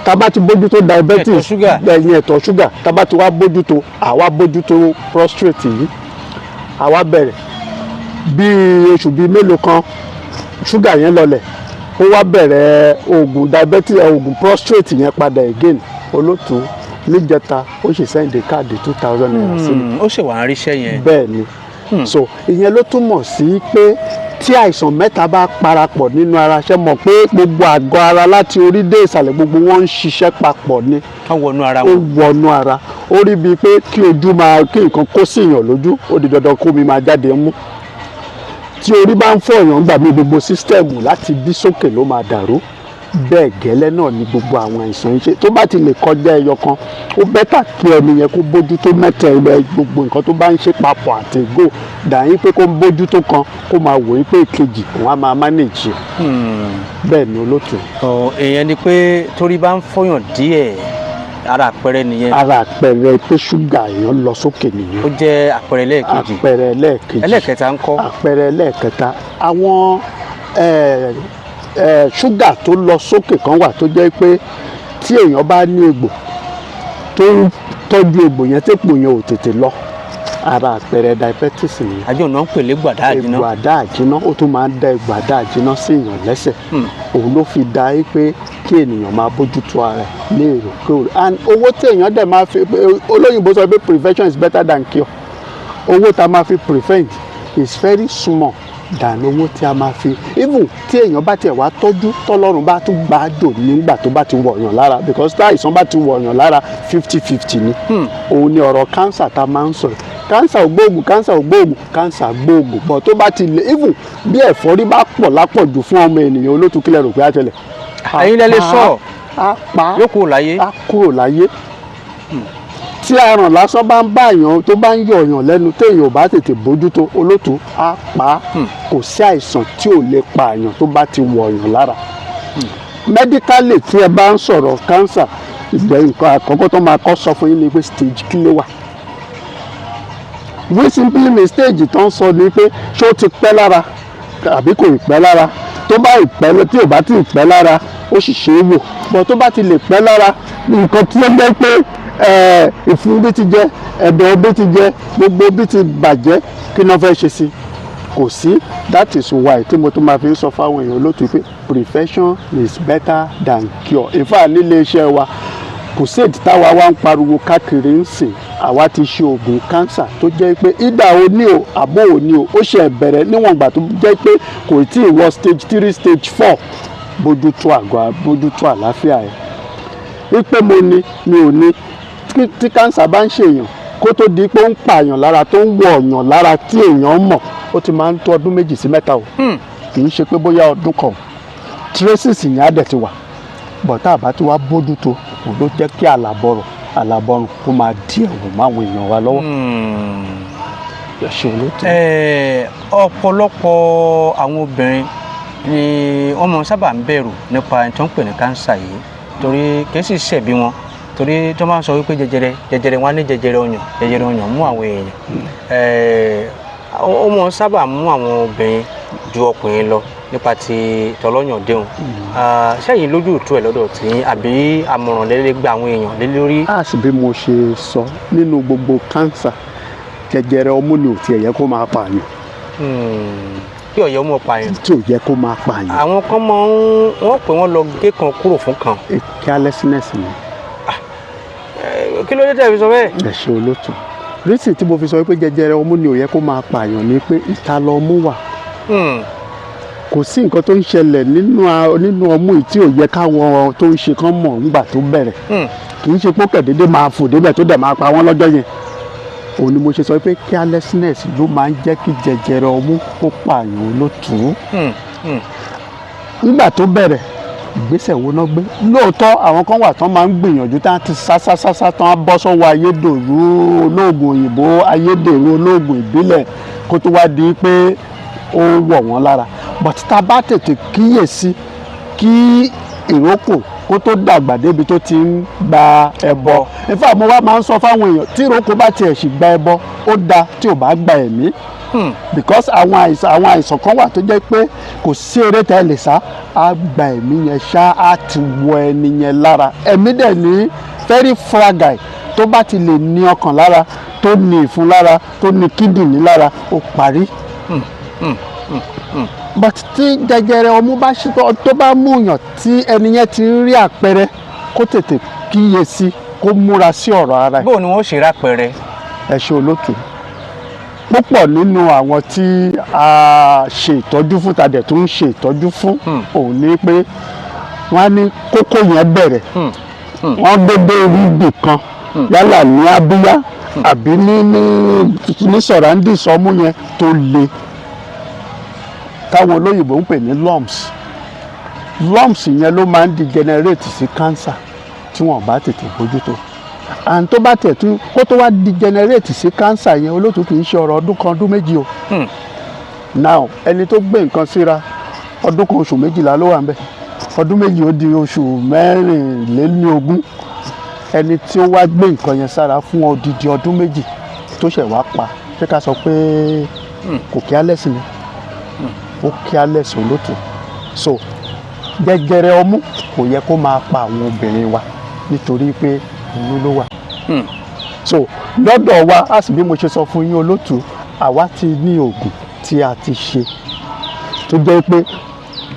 Tá bá ti bójútó diabetes, Ẹ̀tọ̀ ṣúgà. Ẹ̀yìn ẹ̀tọ̀ ṣúgà, tá bá ti wá bójútó, àwa bójútó prostate yìí. Àwa bẹ̀rẹ̀ bíi oṣù bíi mélòó kan, ṣúgà yẹn lọlẹ̀. Ó wá bẹ̀rẹ̀ oògùn diabetes, oògùn prostate yẹn padà again. Olótùú, níjẹta ó sì send káàdì ₦2,000 sí mi. Ó sì wà ń ríṣẹ́ yẹn. Bẹ́ẹ̀ ni. So ìyẹn ló túmọ̀ sí pé tí àìsàn mẹ́ta bá parapọ̀ nínú ara, ṣe mọ̀ pé gbogbo àgọ́ ara láti orí dé ìsàlẹ̀, gbogbo wọn ń ṣiṣẹ́ papọ̀ ni. Wọ́n wọnú ara Ó wọn. wọnú ara. Ó rí bíi pé kí ojú máa kí nǹkan kó sí èèyàn lójú, ó di dandan kó mi máa jáde mú. Tí orí bá ń fọ́ èèyàn gbà mí, gbogbo system láti bí sókè ló máa dàrú. Bẹ́ẹ̀ gẹ́lẹ́ náà ni gbogbo àwọn àìsàn yìí ṣe. Tó bá ti lè kọjá ẹyọ kan, ó better kí ẹni yẹn kó bójú tó mẹ́tẹ̀ ẹ, gbogbo nǹkan tó bá ń ṣe papọ̀ àti go dàyín pé kó bójú tó kan, kó máa wòó pé ìkejì òun á máa manage ẹ̀. Bẹ́ẹ̀ ni, olóòtú. Ọ èèyàn ni pé torí bá ń fọyàn díẹ̀, ara àpẹẹrẹ nìyẹn. Ara àpẹẹrẹ pé ṣúgà èèyàn lọ sókè nìyẹn. Ó jẹ́ àpẹẹrẹ lẹ́ẹ̀kejì. Àpẹẹrẹ lẹ́ẹ̀kejì. Ẹlẹ́ẹ̀kẹta ńkọ́? Àpẹẹrẹ lẹ́ẹ̀kẹta, àwọn ṣúgà tó lọ sókè kan wà tó jẹ́ pé tí èèyàn bá ní egbò tó ń tọ́jú egbò yẹn, tégbò yẹn ò tètè lọ, ara àpẹẹrẹ diabetes nìyẹn. Àjọ náà ń pè légbò àdá àjínà. Egbò àdá àjínà, ó tún máa ń dá egbò àdá àjínà sí èèyàn lẹ́sẹ̀. Òun ló fi da é pé kí ènìyàn máa bójútó ara ẹ̀ ní èròkérò. And owó tí èèyàn dẹ̀ máa fi, olóyìnbó sọ pé prevention is better than cure, owó tá a máa fi prevent is very small than owó tí a máa fi, even tí èèyàn bá tiẹ̀ wá tọ́jú, tọ́lọ́run bá tún gbà á dò nígbà tó bá ti wọ̀yàn lára, because tá àìsàn bá ti wọ̀yàn lára, 50-50 ni. Òun ni ọ̀rọ̀ cancer tá a máa ń sọ̀rọ̀, cancer ò gbóògùn, cancer ò gbóògùn, cancer gbóògùn, but tó bá ti lè, even bí ẹ̀fọ́rí bá pọ̀ lápọ̀jù fún ọmọ ènìyàn, olótùú, kílẹ̀ rò pé á ṣẹlẹ̀? Ẹ̀yin lẹ lè sọ. Á pa. Yóò kúrò láyé. Á kúrò láyé. Tí aràn lásán bá ń bá èèyàn, tó bá ń yọ èèyàn lẹ́nu, téèyàn ò bá tètè bójútó, olótùú, á pa á. Kò sí àìsàn tí ò lè pa èèyàn tó bá ti wọ̀ èèyàn lára. Medically, tí ẹ bá ń sọ̀rọ̀ cancer, ìgbẹ́ nǹkan àkọ́kọ́ tó máa kọ́ sọ fún yín ni pé stage kí ló wà. We simply mean stage tó ń sọ ni pé ṣé ó ti pẹ́ lára àbí kò ì pẹ́ lára. Tó bá ì pẹ́, tí ò bá ti pẹ́ lára, ó sì ṣe é wò, bọ̀ tó bá ti lè pẹ́ lára, nǹkan tí ó jẹ́ pé ìfun bí ti jẹ, ẹ̀dọ̀ bí ti jẹ, gbogbo bí ti bàjẹ́, kí ni wọ́n fẹ́ ṣe sí? Kò sí. That is why tí mo tún máa fi ń sọ fáwọn èèyàn olótùú pé prevention is better than cure. In fact, nílé iṣẹ́ wa, kò sí èdè táwa wá ń pariwo káàkiri ń sìn. Àwa ti ṣe oògùn cancer tó jẹ́ pé ìdá o ní o àbó ò ní o, ó ṣe bẹ̀rẹ̀ níwọ̀n ìgbà tó jẹ́ pé kò tí ì wọ stage 3, stage 4, bójútó àgọ́, bójútó àlàáfíà ẹ̀. Wípé mo ní mi ò ní, tí cancer bá ń ṣèyàn, kó tó di pé ó ń pààyàn lára, tó ń wọ ọ̀yàn lára tí èèyàn mọ̀, ó ti máa ń tó ọdún 2 sí 3 o. Kì í ṣe pé bóyá ọdún kan. Traces yẹn á dẹ̀ ti wà bọ̀. Tá a bá ti wá bójútó, òun ló jẹ́ kí àlàbọ̀rọ̀ àlàbọ̀rùn kó máa di ẹ̀wù máwọn èèyàn wa lọ́wọ́. Ẹ ṣé, olóòtú. Ọ̀pọ̀lọpọ̀ àwọn obìnrin ni wọ́n máa ń sábà ń bẹ̀rù nípa ẹni tó ń pè ní cancer yìí, torí kì í sì ṣẹ̀bi wọn, torí tó máa ń sọ wípé jẹjẹrẹ, jẹjẹrẹ, wọn á ní jẹjẹrẹ ọyàn, jẹjẹrẹ ọyàn mú àwọn èèyàn. Ó máa ń sábà mú àwọn obìnrin ju ọkùnrin lọ nípa ti tọlọ́yàn déhùn. Sẹ́yìn lójú ìtú ẹ̀ lọ́dọ̀ tí àbí àmọ̀ràn lẹ́lẹ́ gba àwọn èèyàn lé lórí? As bí mo ṣe sọ, nínú gbogbo cancer, jẹjẹrẹ ọmú ni ò tiẹ̀ yẹ kó máa pààyàn. Kí ọ̀yẹ́ ọmọ pààyàn. Tí ò yẹ kó máa pààyàn. Àwọn kan máa ń wọ́n pè wọ́n lọ gé kan kúrò fún kan. Carelessness ni. Kí ló dé tẹ̀ fi sọ bẹ́ẹ̀? Ẹ ṣe, olóòtú. Reason tí mo fi sọ pé jẹjẹrẹ ọmú ni ò yẹ kó máa pààyàn ni pé ìta lọmú wà. Kò sí nǹkan tó ń ṣẹlẹ̀ nínú ọmú yìí tí ò yẹ káwọn tó ń ṣe kán mọ̀ nígbà tó bẹ̀rẹ̀. Kì í ṣe pé kẹ̀dédé máa fò débẹ̀ tó dẹ̀ máa pa wọ́n lọ́jọ́ yẹn. Òun ni mo ṣe sọ pé carelessness ló máa ń jẹ́ kí jẹjẹrẹ ọmú kó pààyàn, olótùú. Nígbà tó bẹ̀rẹ̀, ìgbésẹ̀ wo náà gbé? Lóòótọ́, àwọn kan wà tán máa ń gbìyànjú, tá ti sá sá sá sá tán, á bọ́ sọ́wọ́ ayédèrú olóògùn òyìnbó, ayédèrú olóògùn ìbílẹ̀, kó tó wá di pé Ó wọ̀ wọ́n lára, but tá a bá tètè kíyèsí kí ìrókò kó tó dàgbà débi tó ti ń gba ẹbọ. In fact, mo wá máa ń sọ fáwọn èèyàn, tí ìrókò bá tiẹ̀ sì gba ẹbọ, ó da tí ò bá gba ẹ̀mí, because àwọn àìsàn kan wà tó jẹ́ pé kò sí eré tẹ́ lè sá, á gba ẹ̀mí yẹn ṣá, á ti wọ ẹni yẹn lára. Ẹ̀mí dẹ̀ ní very fragile. Tó bá ti lè ní ọkàn lára, tó ní ìfun lára, tó ní kíndìnrín lára, ó parí. But tí jẹjẹrẹ ọmú bá ṣí, tó bá múyàn, tí ẹni yẹn ti rí àpẹẹrẹ, kó tètè kíyèsí, kó múra sí ọ̀rọ̀ ara ẹ̀. Bó ni wọ́n ṣe rápẹrẹ? Ẹ ṣe, olótù. Púpọ̀ nínú àwọn tí a ṣe ìtọ́jú fún, tàdẹ̀ tó ń ṣe ìtọ́jú fún, òun ní pé wọ́n á ní kókó yẹn bẹ̀rẹ̀, wọ́n gbé dé irúgbìn kan, yálà ní abíyá àbí ní surroundings ọmú yẹn tó le, táwọn olóyìnbó ń pè ní lumps. Lumps yẹn ló máa ń degenerate sí cancer tí wọ́n bá tètè bójútó. And tó bá tẹ̀ tún kó tó wá degenerate sí cancer yẹn, olóòtú, kì í ṣe ọ̀rọ̀ ọdún kan, ọdún 2 o. Now, ẹni tó gbé nǹkan síra, ọdún kan oṣù 12 ló wà ń bẹ̀, ọdún 2 ó di oṣù 24. Ẹni tí ó wá gbé nǹkan yẹn sára fún odidi ọdún 2 tó ṣẹ̀ wá pa, ṣé ká sọ pé kò careless ni? Ó careless, olóòtú. So jẹjẹrẹ ọmú kò yẹ kó máa pa àwọn obìnrin wa, nítorí pé inú ló wà. So lọ́dọ̀ wa, a sì bí mo ṣe sọ fún yín, olóòtú, àwa ti ní oògùn tí a ti ṣe tó jẹ́ pé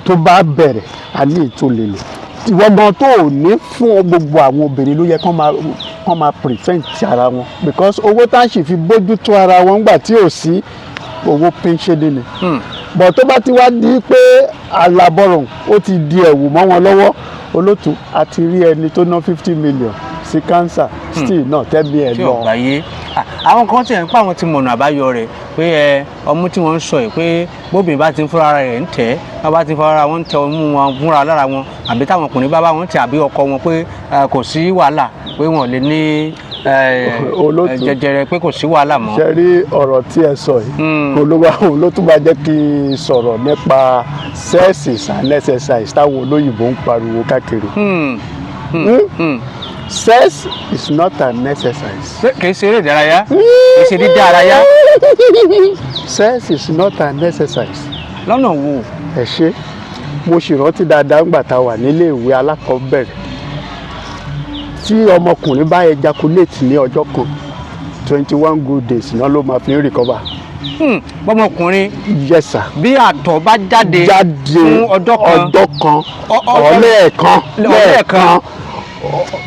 tó bá bẹ̀rẹ̀, a ní ètò lè lò. Ìwọ gan tó ò ní fún gbogbo àwọn obìnrin ló yẹ kán máa prevent ara wọn, because owó tá a sì fi bójú tó ara wọn ńgbà tí ò sí owó pínṣẹ́dé ni. But tó bá ti wá di pé alábọ̀rùn, ó ti di ẹ̀wù mọ́ wọn lọ́wọ́, olótú, a ti rí ẹni tó ná 50 million sí cancer, still náà tẹ́bi ẹ̀ tí lọ. Ò gbáyé. Àwọn kan tiẹ̀ ń pa, àwọn ti mọ̀nà àbáyọ rẹ̀ pé ẹ ọmú tí wọ́n ń sọ yìí, pé bóbìnrin bá ti ń fúnra rẹ̀ ń tẹ̀, wọ́n bá ti ń fúnra wọn ń tẹ ọmú wọn fúnra lára wọn, àbí táwọn ọkùnrin bá bá wọn tẹ̀, àbí ọkọ wọn, pé kò sí wàhálà, pé wọn ò lè ní Olótùú. jẹjẹrẹ, pé kò sí wàhálà mọ́. Ṣe rí ọ̀rọ̀ tí ẹ sọ yìí, olówó àwọn ló tún máa jẹ́ kí n sọ̀rọ̀ nípa sex is an exercise táwọn olóyìnbó ń pariwo káàkiri. Sex is not an exercise. Ṣé kìí ṣe eré ìdárayá? Kìí ṣe dídá arayá? Sex is not an exercise. Lọ́nà wo? Ẹ ṣe. Mo sì rántí dáadáa ńgbà tá a wà nílé ìwé alákọ̀ọ́bẹ̀rẹ̀, tí ọmọkùnrin bá ejaculate ní ọjọ́ kan, 21 good days náà ló máa fi ń recover. Bọ́mọkùnrin Yes, sir. bí àtọ̀ bá jáde jáde fún ọjọ́ kan, ọjọ́ kan, ọ̀lẹ́ẹ̀kan, lẹ́ẹ̀kan,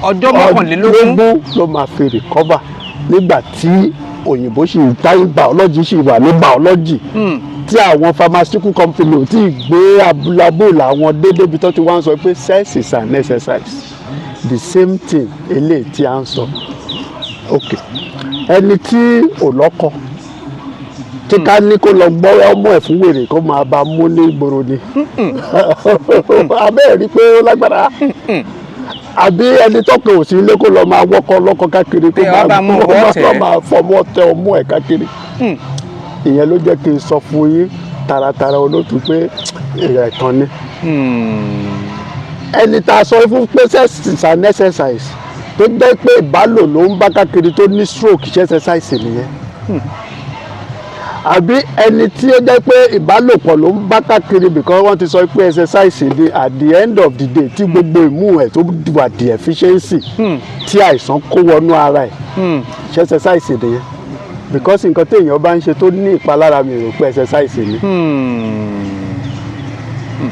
ọjọ́ 21 ogún ló máa fi recover, nígbà tí òyìnbó sì ń táyé, biology sì wà ní biology, tí àwọn pharmaceutical company ò tí ì gbé abúlábò làwọn dédé bí tó ti wá ń sọ pé sex is an exercise. The same thing eléyìí tí a ń sọ. Ok, ẹni tí ò lọ́kọ, tí ká ní kó lọ gbọ́ ọmọ ẹ̀ fún wèrè kó máa bá mú ní ìgboro ni, abẹ́ẹ̀ rí pé ó lágbára? Àbí ẹni tọkàn ò sí ilé, kó lọ máa wọ́kọ lọ́kọ káàkiri, kó Pé wọ́n bá mú ọwọ́ tẹ̀. kó máa fọwọ́ tẹ ọmú ẹ̀ káàkiri. Ìyẹn ló jẹ́ kí n sọ fún yín taratara, olótú, pé ẹ̀tàn ni. Ẹni tá a sọ fún pé sex is an exercise, tó jẹ́ pé ìbálò ló ń bá káàkiri, tó ní stroke, ṣe exercise nìyẹn? Àbí ẹni tí ó jẹ́ pé ìbálòpọ̀ ló ń bá káàkiri, because wọ́n ti sọ pé exercise ni, at the end of the day, tí gbogbo ìmú ẹ̀ tó wà deficiency, tí àìsàn kó wọnú ara ẹ̀, ṣe exercise nìyẹn? Because nǹkan téèyàn bá ń ṣe tó ní ìpalára, mi rò pé exercise ni.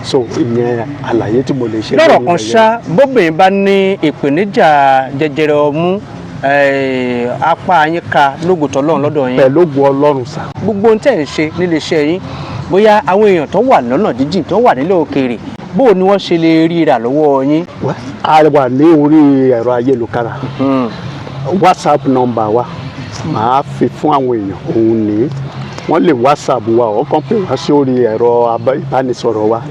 So ìyẹn àlàyé tí mo lè ṣe Lọ́rọ̀ lórí kan rẹ̀ yẹn. ṣá, bóbìnrin bá ní ìpèníjà jẹjẹrẹ ọmú, apá yín ka lóògùn tọ́lọ́run lọ́dọ̀ yín? Pẹ̀lú ògùn Ọlọ́run, sà. Gbogbo ohun tẹ̀ ń ṣe nílé iṣẹ́ yín, bóyá àwọn èèyàn tó wà lọ́nà jíjìn, tó wà nílẹ̀ òkèèrè, bó o ni wọ́n ṣe lè rí rà lọ́wọ́ yín? A wà ní orí ẹ̀rọ ayélujára. WhatsApp number wa, màá fi fún àwọn èèyàn, òun ní wọ́n lè WhatsApp wa ọ̀ kàn pè wá sí orí ẹ̀rọ ìbánisọ̀rọ̀ wa,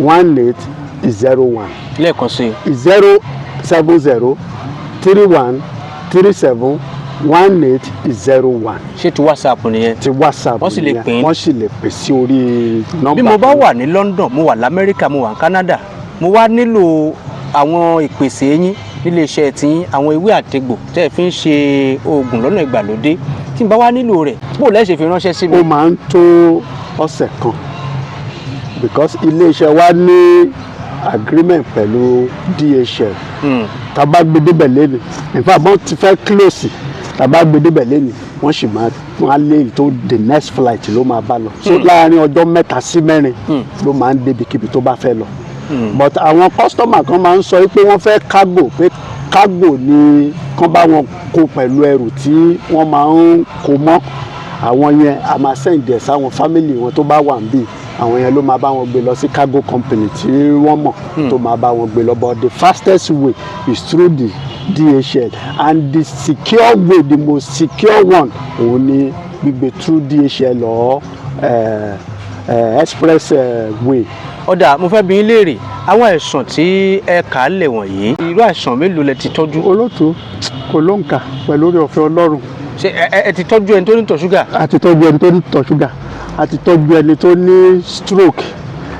07031371801. Lẹ́ẹ̀kan sí i. 0703137 1801. Ṣé ti WhatsApp nìyẹn? Ti WhatsApp Wọ́n sì lè nìyẹn. pè é. Wọ́n sì lè pè sí orí nọ́mbà Bí mo bá kan. wà ní London, mo wà lamẹ́ríkà, mo wà ní Canada, mo wá nílò àwọn ìpèsè yín nílé iṣẹ́ tí àwọn ewé àtegbò tẹ́ ẹ fi ń ṣe oògùn lọ́nà ìgbàlódé, tí n bá wá nílò rẹ̀, bó lẹ́ ṣe fi ránṣẹ́ sí mi? Ó máa ń tó ọ̀sẹ̀ kan because iléeṣẹ́ wa ní agreement pẹ̀lú DHL. Tá a bá gbé débẹ̀ lẹ́nu, in fact, wọ́n ti fẹ́ close. Tá a bá gbé débẹ̀ lẹ́nu, wọ́n sì máa wọ́n á lé tó the next flight ló máa bá lọ. So láàárín ọjọ́ 3 sí 4 ló máa ń débikíbi tó bá fẹ́ lọ. But àwọn customer kan máa ń sọ pé wọ́n fẹ́ cargo, pé cargo ni kán bá wọn kó pẹ̀lú ẹrù tí wọ́n máa ń kó mọ́. Àwọn yẹn, a máa send ẹ̀ sáwọn family wọn tó bá wà níbí. Àwọn yẹn ló máa bá wọn gbé lọ sí cargo company tí wọ́n mọ̀ tó máa bá wọn gbé lọ. But the fastest way is through the DHL, and the secure way, the most secure one, òun ni gbígbé through DHL or express way. Ó dáa, mo fẹ́ bi yín léèrè, àwọn àìsàn tí ẹ kà á lẹ̀ wọ̀nyí, irú àìsàn mélòó lẹ ti tọ́jú? Olóòtú, kò ló ń kà pẹ̀lú oore ọ̀fẹ́ Ọlọ́run. Ṣé ẹ ti tọ́jú ẹni tó ní tọ̀ ṣúgà? A ti tọ́jú ẹni tó ní tọ̀ ṣúgà, a ti tọ́jú ẹni tó ní stroke.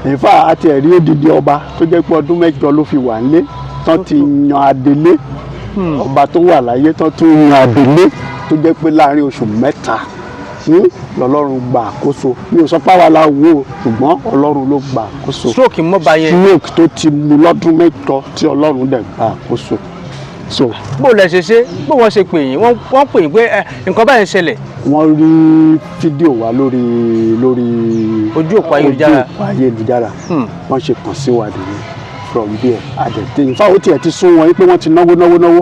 In fact, a ti ẹ̀rí odidi ọba tó jẹ́ pé ọdún 8 ló fi wà nílé tán ti yan adelé ọba tó wà láyé, tán tún yan adelé, tó jẹ́ pé láàrin oṣù 3 lọ́lọ́run gba àkóso. Mi ò sọ pé àwa la wò ó, ṣùgbọ́n Ọlọ́run ló gba àkóso. Stroke mọ́ba yẹn? Stroke tó ti mú lọ́dún 8 tí Ọlọ́run dẹ̀ gba àkóso. So Bó lẹ ṣe ṣe? Bó wọ́n ṣe pè yín? Wọ́n pè yín pé ẹ, nǹkan báyìí ń ṣẹlẹ̀? Wọ́n rí fídíò wa lórí Ojú òpó ayélujára. Ojú òpó ayélujára. Wọ́n ṣe kàn sí wa nìyẹn. From there, àdẹ̀dẹ̀, in fact, ó tiẹ̀ ti sún wọn pé wọ́n ti náwó, náwó, náwó.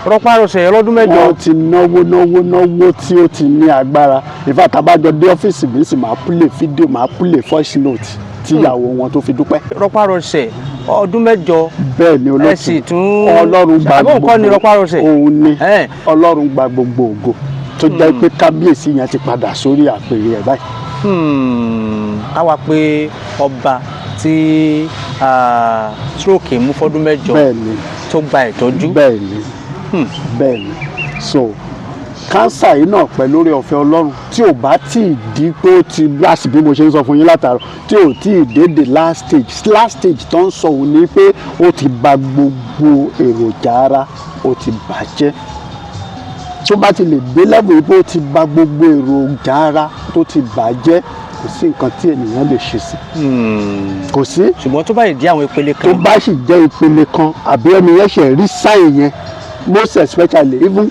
Rọpárọsẹ̀ ọlọ́dún 8. Wọ́n ti náwó, náwó, náwó tí ó ti ní agbára. In fact, tá a bá jọ dé ọ́fíìsì mi sì, máa play fídíò, máa play voice note tíyàwó wọn tó fi dúpẹ́. Rọpárọsẹ̀ ọdún 8. Bẹ́ẹ̀ ni, olóòtú. Ẹ sì tún Ọlọ́run gba àbọ̀ nǹkan ni rọpárọsẹ̀. Òun ni. Ẹ̀. Ọlọ́run gba gbogbo ògo, tó jẹ́ pé kábíyèsí yẹn ti padà sórí àpèrè ẹ̀ báyìí. Ká wá pé ọba tí stroke mú fọ́dún 8 Bẹ́ẹ̀ ni. tó gba ìtọ́jú. Bẹ́ẹ̀ ni. Bẹ́ẹ̀ ni. So cancer yìí náà, pẹ̀lú oore ọ̀fẹ́ Ọlọ́run, tí ò bá tí ì di pé ó ti last, bí mo ṣe ń sọ fún yín látàárọ̀, tí ò tí ì dé the last stage, last stage tó ń sọ òun ni pé ó ti bà gbogbo èròjà ara, ó ti bàjẹ́. Tó bá ti lè dé level yìí pé ó ti bà gbogbo èròjà ara, tó ti bàjẹ́, kò sí nǹkan tí ènìyàn lè ṣe sí, kò sí. Ṣùgbọ́n tó bá yìí dé àwọn ìpele Tó kan, bá sì jẹ́ ìpele kan, àbí ẹni yẹn ṣe rí sign yẹn, most especially even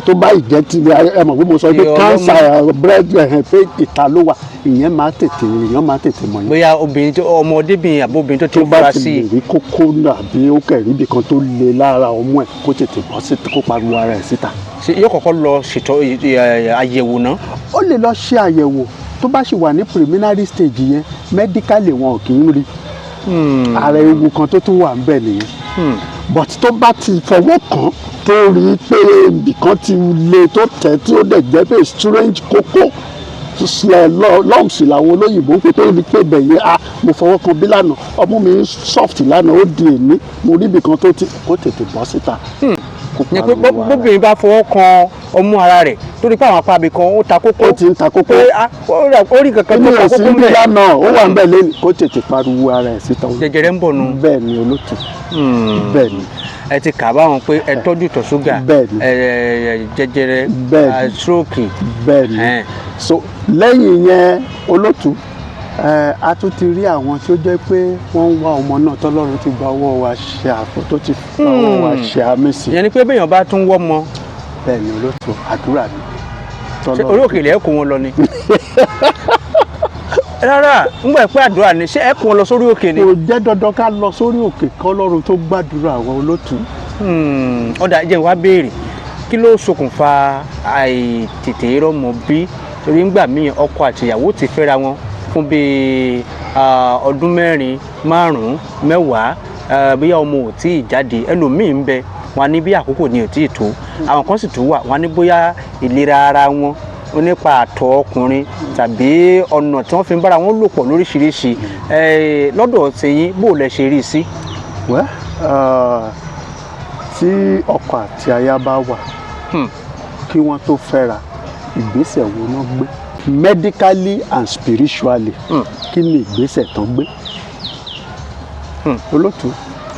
tó bá ìjẹ́ ti ẹ mọ̀ pé mo sọ pé Ọlọ́mú. cancer breast ẹ̀, pé ìta ló wà, ìyẹn máa tètè, èèyàn máa tètè mọ̀ yẹn. Bóyá obìnrin tó, ọmọdébìnrin àbí obìnrin tó ti Tó bá fura ti sí lè i. rí kókó náà, àbí ó kẹ̀rí ibì kan tó le lára ọmú ẹ̀, kó tètè bọ́ síta, kó pariwo ara ẹ̀ síta. Ṣé yóò kọ́kọ́ lọ ṣètò àyẹ̀wò náà? Ó lè lọ ṣe àyẹ̀wò. Tó bá sì wà ní preliminary stage yẹn, medically wọn ò kì í rí. Ara ewu kan tó tún wà ń bẹ̀ nìyẹn. But tó bá ti fọwọ́ kàn, tó rí i pé ibìkan ti le tó tẹ̀, tí ó dẹ̀ jẹ́ pé strange kókó, lumps làwọn olóyìnbó ń pè, tó rí i pé bẹ̀yẹ, ah, mo fọwọ́ kan bí lánàá, ọmú mi soft lánàá, ó di èní, mo rí ibìkan tó ti, kó tètè bọ́ síta, kó Yẹn pé pariwo ara ẹ̀. Bóbìnrin bá fọwọ́ kan ọmú ara rẹ̀, torí pé àwọn apá ibì kan ó ta kókó, Ó ti ń ta kókó. Pé ah, ó rí kankan Inú tó ta ò sí kókó bí mẹ́. lánàá, ó wà ń bẹ̀ lẹ́nu, kó tètè pariwo ara ẹ̀ síta. Jẹjẹrẹ ń bọ̀ nù. Bẹ́ẹ̀ ni, olótù, bẹ́ẹ̀ ni. Ẹ ti kà báwọn pé ẹ tọ́jú ìtọ̀ ṣúgà, Bẹ́ẹ̀ ni. ẹ jẹjẹrẹ, Bẹ́ẹ̀ ni. Stroke. Bẹ́ẹ̀ ni. So lẹ́yìn yẹn, olótù, a tún ti rí àwọn tí ó jẹ́ pé wọ́n ń wá ọmọ náà, tọ́lọ́run ti gba ọwọ́ wa ṣe àpò, tó ti gba ọwọ́ wa ṣe àmì sí. Ìyẹn ni pé béèyàn bá tún wọ́ ọmọ, Bẹ́ẹ̀ ni, olótù, àdúrà ni. Ṣé orí òkè ilẹ̀ ẹ̀ kó wọn lọ ni? Rárá, ń gbà pé àdúrà ni. Ṣé ẹ kó wọn lọ sórí òkè ni? Kò jẹ́ dandan ká lọ sórí òkè kọ́lọ́run tó gbàdúrà àwọn, olótù. Ó dáa, jẹ́ n wá béèrè, kí ló ṣokùnfà àìtètè rọ́mọ bí? Torí ńgbà míì, ọkọ àti ìyàwó ti fẹ́ra wọn fún bíi ọdún 4, 5, 10, bóyá ọmọ ò tí ì jáde. Ẹlòmíì ń bẹ, wọn ní bí àkókò ni ò tí ì tó. Àwọn kan sì tún wà, wọn ní bóyá ìlera ara wọn ó nípa àtọ̀ ọkùnrin tàbí ọ̀nà tí wọ́n fi ń bára wọn lò pọ̀ lóríṣiríṣi. Lọ́dọ̀ tiyín, bó lẹ ṣe rí i sí? Wẹ́, tí ọkọ àti aya bá wà, kí Kí wọ́n tó fẹ́ra, ìgbésẹ̀ wo náà gbé medically and spiritually? Kí ni ìgbésẹ̀ tán gbé? Olótú,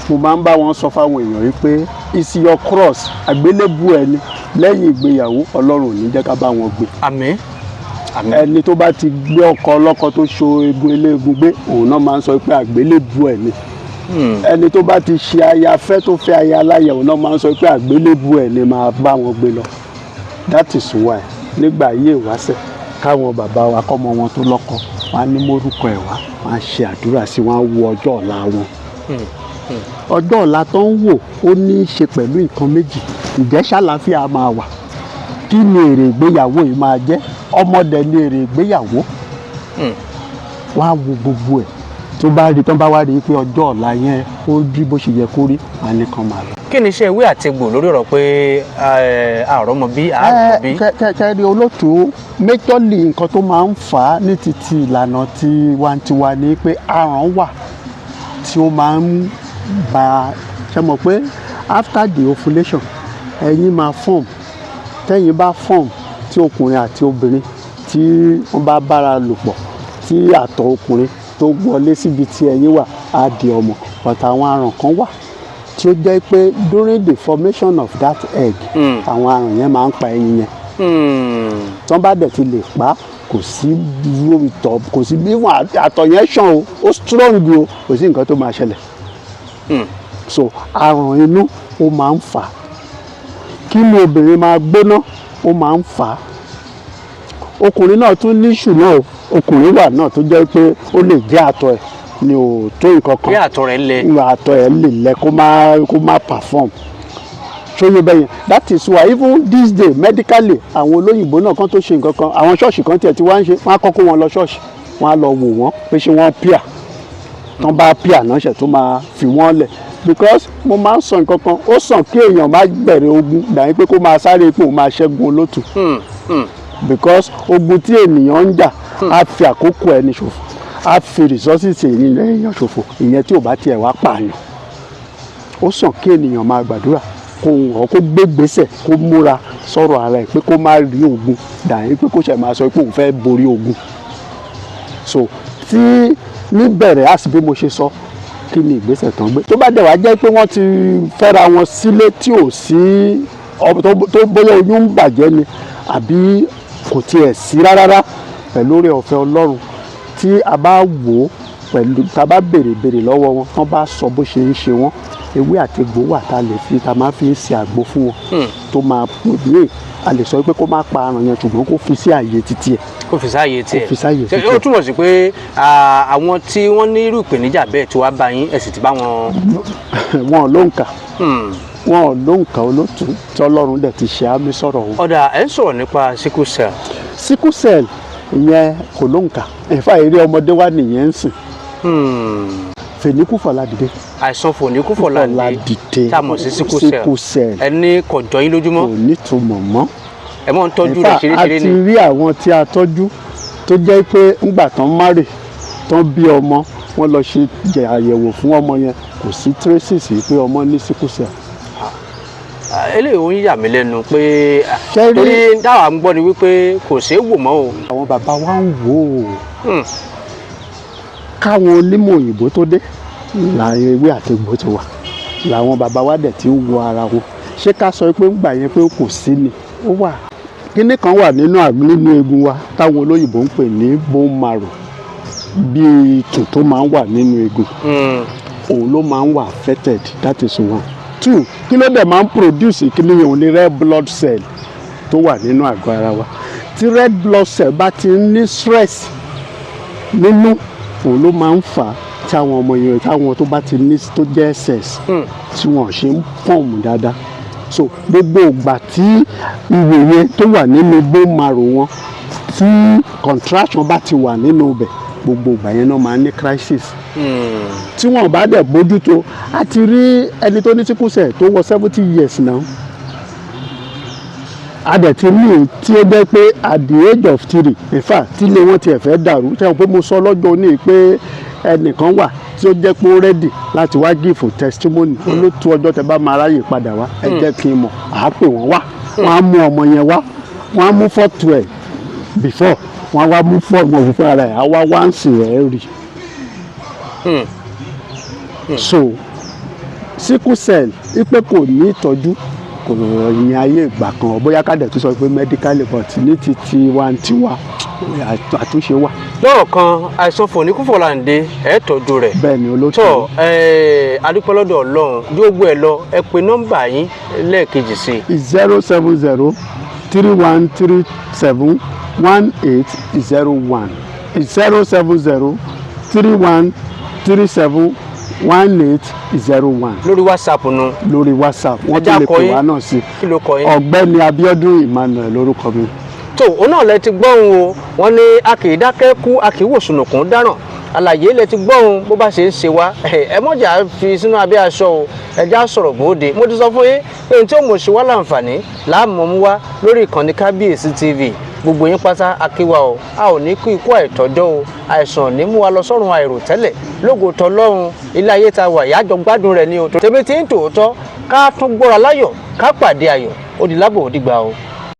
mo máa ń bá wọn sọ fáwọn èèyàn yìí pé it's your cross, àgbélébù ẹni lẹ́yìn ìgbéyàwó, Ọlọ́run ò ní jẹ́ ká bá wọn gbé. Àmín, àmín. Ẹni tó bá ti gbé ọkọ ọlọ́kọ tó so egun eléegun gbé, òun náà máa ń sọ pé àgbélébù ẹ̀ ni. Ẹni tó bá ti ṣe aya fẹ́, tó fẹ́ aya aláya, òun náà máa ń sọ pé àgbélébù ẹ̀ ni máa bá wọn gbé lọ. That is why nígbà ayé ìwáṣẹ̀, káwọn bàbá wa kọ́mọ wọn tó lọ́kọ, wọn á ní mórúkọ ẹ̀ wá, wọn á ṣe àdúrà sí wọn, á wo ọjọ́ ọ̀la wọn. Ọjọ́ ọ̀la tó ń wò, ó ní í ṣe pẹ̀lú nǹkan méjì. Ǹjẹ́ ṣàlàáfíà máa wà? Kí ni èrè ìgbéyàwó yìí máa jẹ́? Ọmọdé ní èrè ìgbéyàwó. Wọ́n á wo gbogbo ẹ̀, tó bá rí, tó bá wá rí i pé ọjọ́ ọ̀la yẹn ó rí bó ṣe yẹ kó rí, wọn á ní kàn máa lọ. Kí ni iṣẹ́ ewé àtegbò lórí ọ̀rọ̀ pé àrọ́mọbí àrọ́mọbí? Kẹ́rí, olóòtú, majorly nǹkan tó máa ń fà á ní titi ìlànà tiwantiwa ni pé aràn wà tí ó máa ń ba. Ṣe mọ̀ pé after the ovulation, ẹyin máa form. Tẹ́yin bá form, tí ọkùnrin àti obìnrin tí wọ́n bá bára lò pọ̀, tí àtọ̀ ọkùnrin tó wọlé síbi tí ẹyin wà, á di ọmọ. But àwọn aràn kan wà tí ó jẹ́ pé during the formation of that egg, àwọn aràn yẹn máa ń pa ẹyin yẹn. Tí wọ́n bá dẹ̀ ti lè pa, kò sí dúró ìtọ̀, kò sí bí wọ́n àtọ̀ yẹn ṣàn o, ó strong o, kò sí nǹkan tó máa ṣẹlẹ̀. So àrùn inú, ó máa ń fà á kí inú obìnrin máa gbóná, ó máa ń fà á. Ọkùnrin náà tún ní issue náà o. Ọkùnrin wà náà tó jẹ́ pé ó lè jẹ́ àtọ̀ ẹ̀ ni ò tó nǹkan kan. Bí àtọ̀ rẹ̀ lẹ. Àtọ̀ ẹ̀ lè lẹ, kó má perform ṣóyè bẹ́yẹn. That is why even this day, medically, àwọn olóyìnbó náà kan tó ṣe nǹkan kan, àwọn ṣọ́ọ̀ṣì kan tiẹ̀ tí wọ́n á ń ṣe, wọ́n á kọ́kọ́ wọn lọ ṣọ́ọ̀ṣì, wọ́n á lọ wò wọ́n pé ṣé wọ́n pure. Tán bá pure náà, ṣẹ̀ tó máa fi wọ́n lẹ̀, because mo máa ń sọ nǹkan kan, ó sàn kí èèyàn má bẹ̀rẹ̀ ogun dàbí pé kó máa sáré pé òun máa ṣẹ́gun, olótù, because ogun tí ènìyàn ń jà á fi àkókò ẹni ṣòfò, á fi resources ènìyàn ṣòfò. Ìyẹn tí ò bá tiẹ̀ wá pààyàn, ó sàn kí ènìyàn máa gbàdúrà, kó wọ́n kó gbé gbèsè, kó múra sọ̀rọ̀ ara ẹ̀ pé kó má rí ogun dàbí pé kó ṣe máa sọ pé òun fẹ́ borí ogun. So tí níbẹ̀rẹ̀ àti bí mo ṣe sọ, kí ni ìgbésẹ̀ tán gbé, tó bá dẹ̀ wá jẹ́ pé wọ́n ti fẹ́ra wọn sílé tí ò sí tó bóyá oyún ń bàjẹ́ ni àbí kò tiẹ̀ sí rárá, pẹ̀lú oore ọ̀fẹ́ Ọlọ́run, tí a bá wò ó pẹ̀lú tá a bá béèrè béèrè lọ́wọ́ wọn, tán bá sọ bó ṣe ń ṣe wọ́n, ewé àti egbò wà tá a lè fi, tá a máa fi ń ṣe àgbo fún wọn, tó máa ní a lè sọ pé kó má pa àrùn yẹn, ṣùgbọ́n kó fi sí àyè títí ẹ̀. Kó fi sáàyè tiẹ̀. Kó fi sáàyè Ṣé títí ó ẹ̀. túmọ̀ sí pé àwọn tí wọ́n ní irú ìpèníjà bẹ́ẹ̀ tí wàá bá yín, ẹ sì ti bá wọn? Wọn ò lóǹkà, wọn ò lóǹkà, olótú, tí Ọlọ́run dẹ̀ ti ṣe àmì sọ̀rọ̀ wọn. Ọ̀dà, ẹ̀ ń sọ̀rọ̀ nípa sickle cell. Sickle cell ìyẹn kò lóǹkà. Ìfà eré ọmọdé wa nìyẹn ń sìn. Fèníkúfọ̀ládìde. Àìsàn fòníkúfọ̀ládìde dìde. tá a mọ̀ sí sickle cell. Sickle cell. Ẹ ní kò jọ yín lójúmọ́. Kò nítumọ̀ mọ́. Ẹ mọ̀ ń tọ́jú In rẹ̀ fact, a ṣeréṣeré ti ni. rí àwọn tí a tọ́jú tó jẹ́ pé ńgbà tán marry, tán bí ọmọ, wọ́n lọ ṣe jẹ àyẹ̀wò fún ọmọ yẹn, kò sí traces pé ọmọ ní sickle cell. Eléyìí ó ń yà mí lẹ́nu pé torí táwa ń gbọ́ ni wípé kò ṣeé wò mọ́ o. Àwọn bàbá wa ń wò ó káwọn onímọ̀ òyìnbó tó dé làwọn ewé àti egbò ti wà, làwọn bàbá wa dẹ̀ ti ń wo ara wọn. Ṣé ká sọ pé ńgbà yẹn pé kò sí ni? Ó wà. Kíní kan wà nínú eegun wa táwọn olóyìnbó ń pè ní bone marrow, bíi ìtù tó máa ń wà nínú eegun. Òun ló máa ń wà affected. That is one. Two, kí ló dẹ̀ máa ń produce kíní yẹn? Òun ni red blood cell tó wà nínú àgọ́ ara wa. Tí red blood cell bá ti ní stress nínú, òun ló máa ń fà á tí àwọn ọmọ yẹn, táwọn tó bá ti ní tó jẹ́ SS, tí wọ́n ṣe ń form dáadáa. So gbogbo ìgbà tí ìwé yẹn tó wà nínú bone marrow wọn, tí contraction bá ti wà nínú ibẹ̀, gbogbo ìgbà yẹn náà máa ń ní crisis. Tí wọn bá dẹ̀ bójútó, a ti rí ẹni tó ní sickle cell tó wọ 70 years now. A dẹ̀ ti ní tí ó jẹ́ pé at the age of 3, in fact, tí ilé wọn tiẹ̀ fẹ́ dàrú. Ṣé wọn pé mo sọ lọ́jọ́ òní pé ẹnìkan wà tí ó jẹ́ pé ó ready láti wá give testimony? Olótú, ọjọ́ tẹ bá máa ráyè padà wá, ẹ jẹ́ kí n mọ̀, à á pè wọ́n wá, Wọ́n á mú ọmọ yẹn wá, wọ́n á mú fọ́tò ẹ̀ before, wọ́n á wá mú fọ́ọ̀mù òfin fúnra rẹ̀, á wá wá ń sìn ẹ̀ rí. So sickle cell ipe kò ní ìtọ́jú, kò ní ayé ìgbà kan, bóyá ká dẹ̀ tún sọ pé medically, but ní ti tiwantiwa, àtúnṣe wà. Lọ́rọ̀ kan, àìsàn fòníkúfọ̀láǹde, ẹ̀ tọ́jú rẹ̀. Bẹ́ẹ̀ ni, olóòtú. Tọ́ ẹ, adúpẹ́ lọ́dọ̀ Ọlọ́run. Gbogbo ẹ̀ lọ, ẹ pe nọ́mbà yín lẹ́ẹ̀kejì sí i. 07031371801, 07031371801. Lórí WhatsApp nu? Lórí WhatsApp, wọ́n Ẹjá tún lè kọ pè yín. wá náà sí. Kí ló kọ yín? Ọ̀gbẹ́ni Abíọ́dún Emmanuel lórúkọ mi. Tó òun náà lẹ ti gbọ́hùn o. Wọ́n ní a kì í dákẹ́ kú, a kì í wò sùnùkùn dáràn. Àlàyé lẹ ti gbọ́hùn. Bó bá ṣe ń ṣe wá, ẹ mọ̀jà fi sínú abẹ́ aṣọ o, ẹ já sọ̀rọ̀ bóde. Mo ti sọ fún yín pé ní tí ó mọ̀ ṣe wá láǹfààní láàmú mú wá lórí ìkànnì Kábíyèsí TV. Gbogbo yín pátá akíwa o, a ò ní kú ikú àìtọ́jọ́ o, àìsàn ò ní mú wa lọ sọ́run àìròtẹ́lẹ̀. Lógo tọlọ́run, ilé ayé ta wà ìyájọ gbádùn rẹ̀ ni o. Tèmi tí ń tòótọ́, ká tún gbọ́ra láyọ̀, ká pàdé ayọ̀. Ó di lábò, ó dìgbà o.